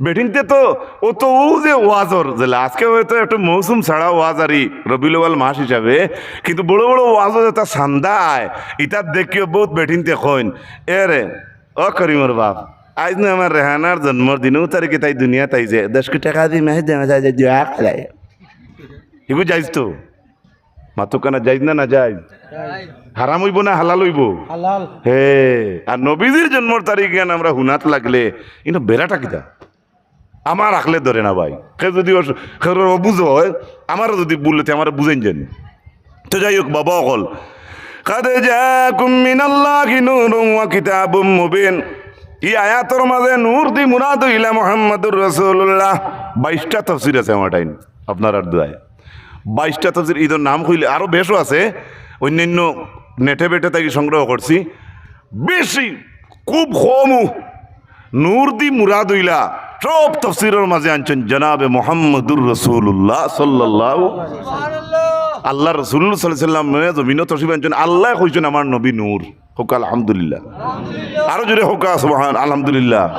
বেটিন্তে তো অউ তো অউ যে ওয়াজর যেলা, আজকে হয়তো একটু মৌসুম ছাড়া ওয়াজ আরি রবিউল আউয়াল মাস হিসাবে, কিন্তু বড় বড় ওয়াজর যেটা চান্দা আয়, ইতা দেখিও বউত বেটিন্তে কইন, "এ রে, ও করিমর বাপ, আইজ নু আমার রেহানার জন্মর দিন, অউ তারিখে তাই দুনিয়াত আইছে, দশ কোটি টেকা দি মাসে দে মাসে দে দোয়া করাই।" ইগু জাইজ তো? মাতউক্কা না, জাইজ না, না জাইজ? হারাম অইবো না হালাল অইবো? হালাল। হে, আর নবীজির জন্মর তারিখ গান আমরা হুনাত লাগলে, ইনো বেড়াটা কিতা? আমার আখলে ধরে না ভাই। কেউ যদি অস-, কেউর অবুঝ অয়, আমারে যদি ভুল অয়, তে আমারে বুঝাইন জানি। তো যাই হোক, বাবা অকল, "কাদ জাআকুম মিনাল্লাহি নূরুন ওয়া কিতাবুম মুবিন।" ই আয়াতর মাঝে নূর দি মুরাদ অইলা মুহাম্মাদুর রাসূলুল্লাহ। বাইশটা তাফসীর আছে আমার টাইম, আপনারার দোয়ায়। বাইশটা তাফসীর, ইদর নাম কইলে আরো বেশও আছে, অন্যান্য নেটে বেটে থাকি সংগ্রহ করছি। বেশি, খুব কমও নূর দি মুরাদ অইলা সব তাফসীরর মাঝে আনছইন জনাবে মুহাম্মাদুর রাসূলুল্লাহ সাল্লাল্লাহু, আল্লাহর রাসূল সাল্লাল্লাহু আলাইহি ওয়াসাল্লাম জমিনো তশরিফ আনছইন, আল্লায় কইছইন আমার নবী নূর। কউক্কা আলহামদুলিল্লাহ। আরো জোরে কউক্কা সুবহান আলহামদুলিল্লাহ।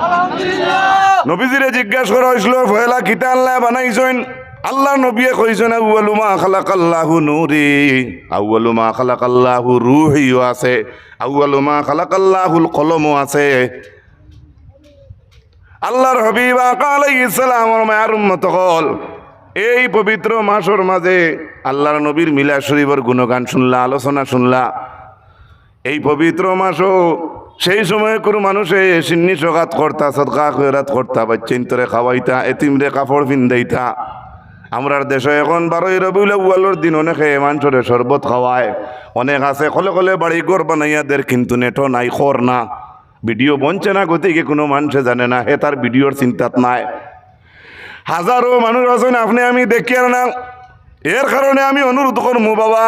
নবীজিরে জিজ্ঞাসা করা অইছিল, "পয়লা কিতা আল্লায় বানাইছইন?" আল্লাহর নবীয়ে কইছইন, "আউয়ালু মা খালাকাল্লাহু নূরি, আউয়ালু মা খালাকাল্লাহু রূহিও আছে, আউয়ালু মা খালাকাল্লাহুল কলমও আছে।" আল্লাহর হাবিব আকা আলাইহিস সালামর মায়ার উম্মত অকল, এই পবিত্র মাসর মাঝে আল্লাহর নবীর মিলাদ শরীফর গুণগান শুনলা, আলোচনা শুনলা। এই পবিত্র মাসও সেই সময় কুনু মানুষে সিন্নি সকাত করতা, সদকা খয়রাত করতা, বাইচ্চাইন্তরে খাওয়াইতা, এতিমরে কাপড় ফিন্দাইতা। আমরার দেশো এখন বারোই রবিউল আউয়ালর দিন অনেকে মানষরে শরবত খাওয়ায়, অনেক আছে কলে কলে বাড়ি ঘর বানাইয়া দের, কিন্তু নেটও নাই, খবর না। ভিডিও বনছে না, গতিকে কুনু মানষে জানে না, হে তার ভিডিওর চিন্তাত নাই। হাজারো মানুষ আছইন, আপনে আমি দেখিয়ার না। এর কারণে আমি অনুরোধ করমু বাবা,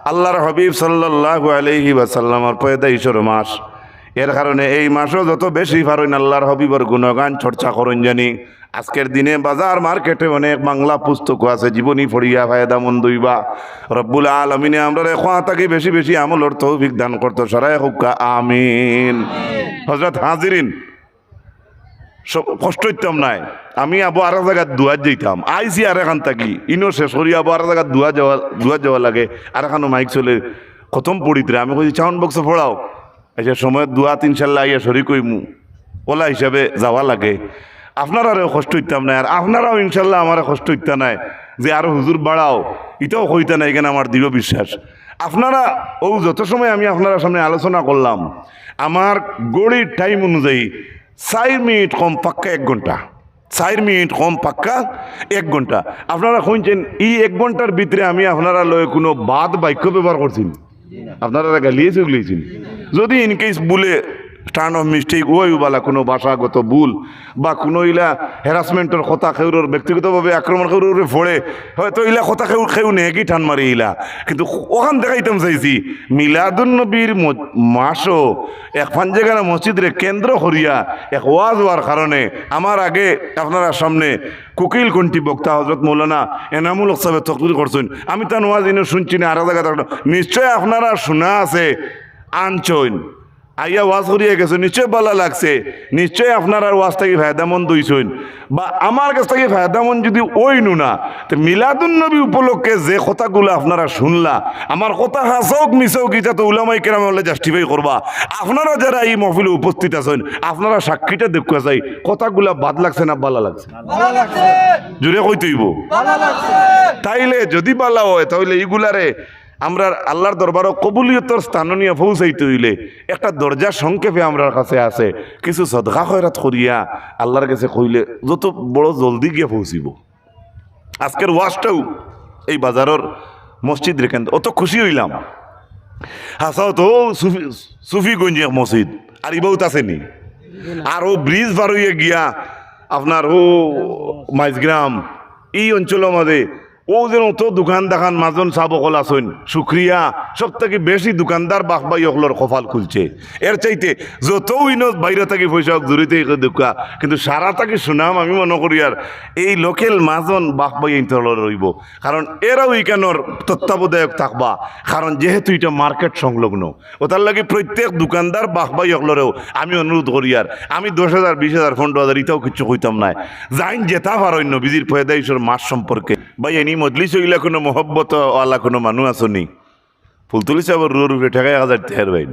আল্লাহর হাবিব সাল্লাল্লাহু আলাইহি ওয়াসাল্লামর পয়দাইশর মাস। এর কারণে এই মাসো যত বেশি পারইন আল্লাহর হাবিবর গুণগান চর্চা করইন জানি। আজকের দিনে বাজার মার্কেটে অনেক বাংলা পুস্তকও আছে, জীবনী পড়িয়া ফায়দামন্দ অইবা। রব্বুল আলামিনে আমরারে খোয়া থাকি বেশি বেশি আমলর তৌফিক দান করতো। সারায় কউক্কা আমিন। হযরত হাজিরিন, সব কষ্ট অইতাম নায়। আমি আবো আরক জাগাত দোয়াত যাইতাম, আইছি আরেকখান থাকি, ইনো শেষ করি আবো আরক জাগাত দোয়াত যাওয়া, দোয়াত যাওয়া লাগে, আরেকখানো মাইক চলে, খতম পড়িতরে। আমি কইছি, "সাউন্ড বক্সো পড়াও।" আচ্ছা, সময়ত দোয়াত ইনশাল্লাহ আইয়া শরিক অইমু, অলা হিসাবে যাওয়া লাগে। আপনারারেও কষ্ট অইতাম নায়, আর আপনারাও ইনশাল্লাহ আমারে কষ্ট অইতা নায় যে আরো হুজুর বাড়াও, ইটাও কইতা নায়, ইখান আমার দৃঢ় বিশ্বাস। আপনারা অউ যত সময় আমি আপনারার সামনে আলোচনা করলাম, আমার ঘড়ির টাইম অনুযায়ী চাইর মিনিট কম পাক্কা এক ঘন্টা, চাইর মিনিট কম পাক্কা এক ঘন্টা। আপনারা কইনছেন, ই এক ঘন্টার ভিতরে আমি আপনারার লগে কুনু বাদ বাক্য ব্যবহার করছি নি? আপনারারে গালিয়াইছি, উগলাইছি নি? যদি in case ভুলে, turn of mistake, অউ বালা কুনু ভাষাগত ভুল বা কুনু ইলা harassment-র কথা কেউরর ব্যক্তিগতভাবে আক্রমণ কেউরর উপরে পড়ে, হয়তো ইলা কথা কেউ, কেউ নেগি টান মারি ইলা। কিন্তু অখান দেখাইতাম চাইছি, মিলাদুন নবীর ম-, মাসো এক পাঞ্জাগানা মসজিদরে কেন্দ্র করিয়া এক ওয়াজ অওয়ার কারণে আমার আগে আপনারার সামনে কুকিল কণ্ঠী বক্তা হযরত মৌলানা এনামুল হক সাহেবে তকরির করছইন। আমি তান ওয়াজ ইনো শুনছি না, আরক জাগাত থাকলো। নিশ্চয় আপনারার শুনা আছে, আনছইন। আইয়া ওয়াজ করিয়া গেছইন, নিশ্চয় ভালা লাগছে, নিশ্চয় আপনারার ওয়াজ থাকি ফায়দামন্দ অইছইন, বা আমার গেছ থাকি ফায়দামন্দ যুদি অইনও না, তে মিলাদুন নবী উপলক্ষে যে কথাগুলা আপনারা শুনলা, আমার কথা হাছা অউক মিছা অউক, ইটা তো উলামায়ে কেরামে অকলে justify করবা। আপনারা যারা ই মহফিলো উপস্থিত আছইন, আপনারা সাক্ষীটা দেউক্কা চাই, কথাগুলা বাদ লাগছে না ভালা লাগছে? ভালা লাগছে। জোরে কইতে অইবো। ভালা লাগছে। তাইলে যুদি ভালা অয়, তাইলে ইগুলারে আমরার আল্লার দরবারো কবুলিয়তর স্থানো নিয়া পৌঁছাইতে অইলে একটা দরজা সংক্ষেপে আমরার কাছে আছে, কিছু সদকা খয়রাত করিয়া আল্লার গেছে কইলে যত বড় জলদি গিয়া পৌঁছিবো। আজকের ওয়াজটাও এই বাজারর মসজিদরে কেন্দ্র, অত খুশি অইলাম। হাছাউ তো সুফি, সুফিগঞ্জ এক মসজিদ, আর ইবাউত আছে নি? আর অউ ব্রিজ পার অইয়া গিয়া আপনার অউ মাইজগ্রাম, ই অঞ্চলর মাঝে অউ যেন অত দোকান দাকান মাজন সাব অকল আছইন, শুক্রিয়া, সব থাকি বেশি দোকানদার বাপ ভাই অকলর কপাল খুলছে। এর চাইতে যত ইনো বাইরে থাকি পয়সা অউক, জুড়িতে দেউক্কা, কিন্তু সারা থাকি সুনাম আমি মনো করিয়ার এই local মাজন বাপ ভাই ইন্তর অইবো, কারণ এরাও ইখানর তত্ত্বাবধায়ক থাকবা, কারণ যেহেতু ইটা মার্কেট সংলগ্ন, অতার লাগি প্রত্যেক দোকানদার বাপ ভাই অকলরেও আমি অনুরোধ করিয়ার, আমি দশ হাজার, বিশ হাজার, পনরো হাজার ইতাও কিচ্ছু কইতাম নায়। যাইন যেতা পারইন নবীজির পয়দাইশর মাস সম্পর্কে। ভাইয়াইন, ই মজলিসো ইলা কুনু মহব্বত ওয়ালা কুনু মানুষ আছো নি? ফুলতলি সাবর রুহর উপরে টেকা এক হাজার টেকার ভাইয়াইন।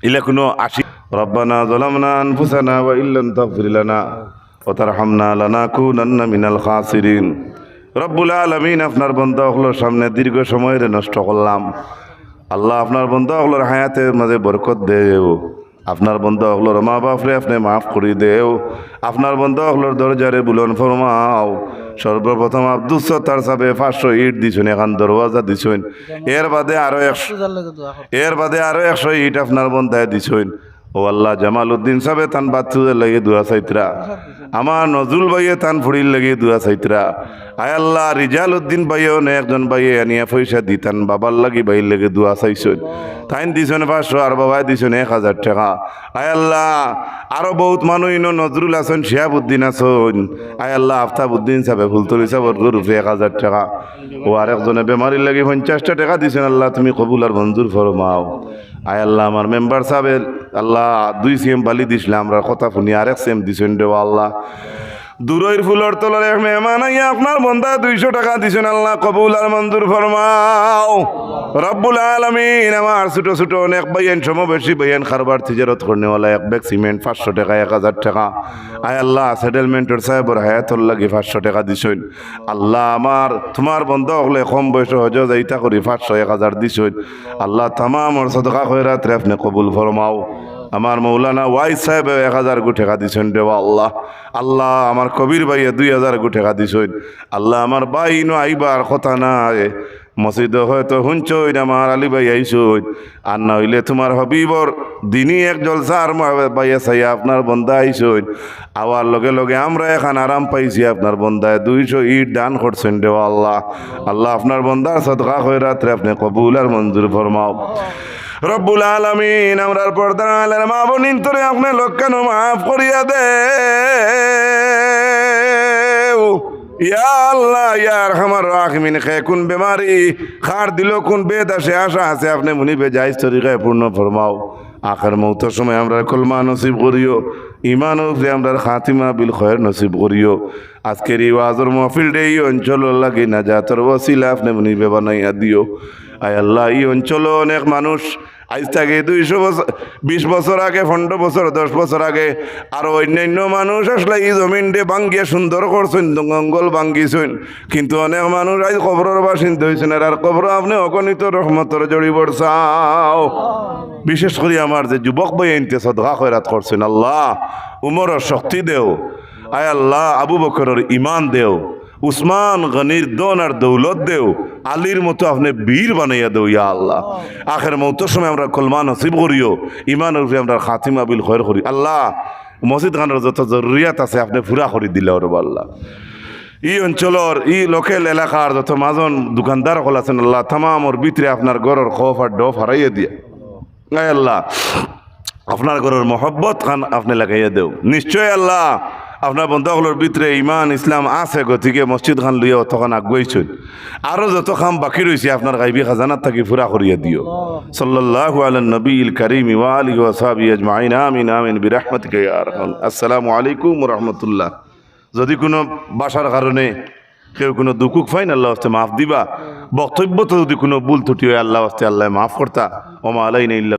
ইলা কুনু আশি, ربنا ظلمنا أنفسنا وإن لم تغفر لنا وترحمنا لنكونن من الخاسرين। রব্বুল আলামিন, আপনার বন্দা অকলর সামনে দীর্ঘ সময়রে নষ্ট করলাম। আল্লাহ, আপনার বন্দা অকলর হায়াতর মাঝে বরকত দেও। আপনার বন্দা অকলর মা বাপরে আপনে মাফ করি দেও। আপনার বন্দা অকলর দরজারে বুলন্দ ফরমাও। সর্বপ্রথম আব্দুস সত্তার সাবে পাঁচশো ইট দিছইন, এখান দরওয়াজা দিছইন। এর বাদে আরো একশো, এর বাদে আরো একশো ইট আপনার বন্দায় দিছইন। ও আল্লাহ, জামাল উদ্দিন সাবে তান বাচ্চুদের লাগি দোয়া চাইতরা। আমার নজরুল ভাইয়ে তান ফুড়ির লাগি দোয়া চাইতরা। আয় আল্লাহ, রিজাল উদ্দিন ভাইয়ে অনে একজন ভাইয়ে আনিয়া পয়সা দি তান বাবার লাগি, ভাইর লাগি দোয়া চাইছইন। তাইন দিছইন পাঁচশো, আর বাবায় দিছইন এক হাজার টেকা। আয় আল্লাহ, আরো বউত মানুষ ইনো নজরুল আছইন, শিহাব উদ্দিন আছইন। আয় আল্লাহ, আফতাব উদ্দিন সাবে ফুলতলি সাবর রুহর উপরে এক হাজার টেকা। ও আরেকজনে বেমারির লাগি পঞ্চাশটা টেকা দিছইন। আল্লাহ, তুমি কবুল আর মঞ্জুর ফরমাও। আয় আল্লাহ, আমার মেম্বার সাবে আল্লাহ দুই সিএম বালি দিছলা, আমরার কথা হুনি আরেক সিএম দিছইন রে আল্লাহ। দূরইর ফুলর তলর এক মেহমান আইয়া আপনার বন্দায় দুইশো টেকা দিছইন, আল্লাহ কবুল আর মঞ্জুর ফরমাও। রব্বুল আলামিন, আমার ছোট ছোট অনেক ভাইয়াইন, সমবয়সী ভাইয়াইন, কারবার তিজারত করনেওয়ালা, এক ব্যাগ সিমেন্ট, পাঁচশো টেকা, এক হাজার টেকা। আয় আল্লাহ, সেটেলমেন্টর সাবর হায়াতর লাগি পাঁচশো টেকা দিছইন। আল্লাহ, আমার তুমার বন্দা অকলে কম বয়সো হজো যাইতা করি পাঁচশো, এক হাজার দিছইন। আল্লাহ, তামামর সদকা খয়রাতরে আপনে কবুল ফরমাও। আমার মৌলানা ওয়াইজ সাবে এক হাজার গু টেকা দিছইন রে আল্লাহ। আল্লাহ, আমার কবির ভাইয়ে দুই হাজার গু টেকা দিছইন। আল্লাহ, আমার ভাই ইনো আইবার কথা নায়, মসজিদো হয়তো হুনছইন আমার আলী ভাই আইছইন, আর না অইলে তুমার হাবিবর দিনি এক জলসার মা-, ভাইয়ে চাইয়া আপনার বন্দা আইছইন। আওয়ার লগে লগে আমরা এখান আরাম পাইছি, আপনার বন্দায় দুইশো ইট দান করছইন রে আল্লাহ। আল্লাহ, আপনার বন্দার সদকা খয়রাতরে আপনে কবুল আর মঞ্জুর ফরমাও। রব্বুল আলামিন, আমরার পর্দার আড়ালের মা বইন ইন্তরে আপনে লক্ষানো মাফ করিয়া দেও। ইয়া আল্লাহ, ইয়া আরহামার রাহিমিন, কে কুন বেমারি, কার দিলো কুন বেদ আছে, আশা আছে, আপনে মুনিবে জায়েজ তরিকায় পূর্ণ ফরমাও। আখের মৌতর সময় আমরার কলমা নসিব করিও, ইমানর উপরে আমরার খাতিমা বিল খয়ের নসিব করিও। আজকের ই ওয়াজর মাহফিলরে ই অঞ্চলর লাগি নাজাতর ওসিলা আপনে মুনিবে বানাইয়া দিও। আয় আল্লাহ, ই অঞ্চলো অনেক মানুষ আইজ থাকি দুইশো বছর, বিশ বছর আগে, পনরো বছর, দশ বছর আগে আরো অইন্যাইন্য মানুষ আছলা ই জমিনরে ভাঙ্গিয়া সুন্দর করছইন, জঙ্গল ভাঙ্গিছইন। কিন্তু অনেক মানুষ আইজ কবরর বাসিন্দা অইছইন, এরার কবরো আপনে অগণিত রহমতর ঝড়ি বরসাও। বিশেষ করি আমার যে যুবক ভাইয়াইন্তে সদকা খয়রাত করছইন, আল্লাহ, উমরর শক্তি দেও। আয় আল্লাহ, আবু বকরর ইমান দেও। উসমান গনির ধন আর দৌলত দেও, আলীর মতো আপনে বীর বানাইয়া দেও, ইয়া আল্লাহ। আখের মৌতর সময় আমরার কলমা নসিব করিও, ইমানর উপরে আমরার খাতিমা বিল খয়ের করি। আল্লাহ, মসজিদ খানর যত জরুরিয়াত আছে আপনে পুরা করি দিলাও রে আল্লাহ। ই অঞ্চলর, ই লোকাল এলাকার যত মাজন দোকানদার অকল আছইন, আল্লাহ, তামামর ভিতরে আপনার ঘরর খৌফ আর ডর হারাইয়া দিয়া, আয় আল্লাহ, আপনার ঘরর মহব্বত খান আপনে লাগাইয়া দেও। নিশ্চয় আল্লাহ, আপনার বন্দা অকলর ভিতরে ইমান ইসলাম আছে, গতিকে মসজিদ খান লইয়া অতখান আগুয়াইছইন। আরো যত কাম বাকি রইছে আপনার গাইবি খাজানার থাকি পুরা করিয়া দিও। সাল্লাল্লাহু আলা নবীল করিম ওয়া আলিহি ওয়া সাহবিহি আজমাইন। আমিন, আমিন, বিরহমাতিকা ইয়া আরহাম। আসসালামু আলাইকুম ওয়া রাহমাতুল্লাহ। যদি কোনো ভাষার কারণে কেউ কোনো দুকুখ পাইন, আল্লাহ ওয়াস্তে মাফ দিবা। বক্তব্য তো যদি কোনো ভুল ত্রুটি হয়, আল্লাহ ওয়াস্তে আল্লাহ মাফ করতা। ওমা আলাইনা ইল্লা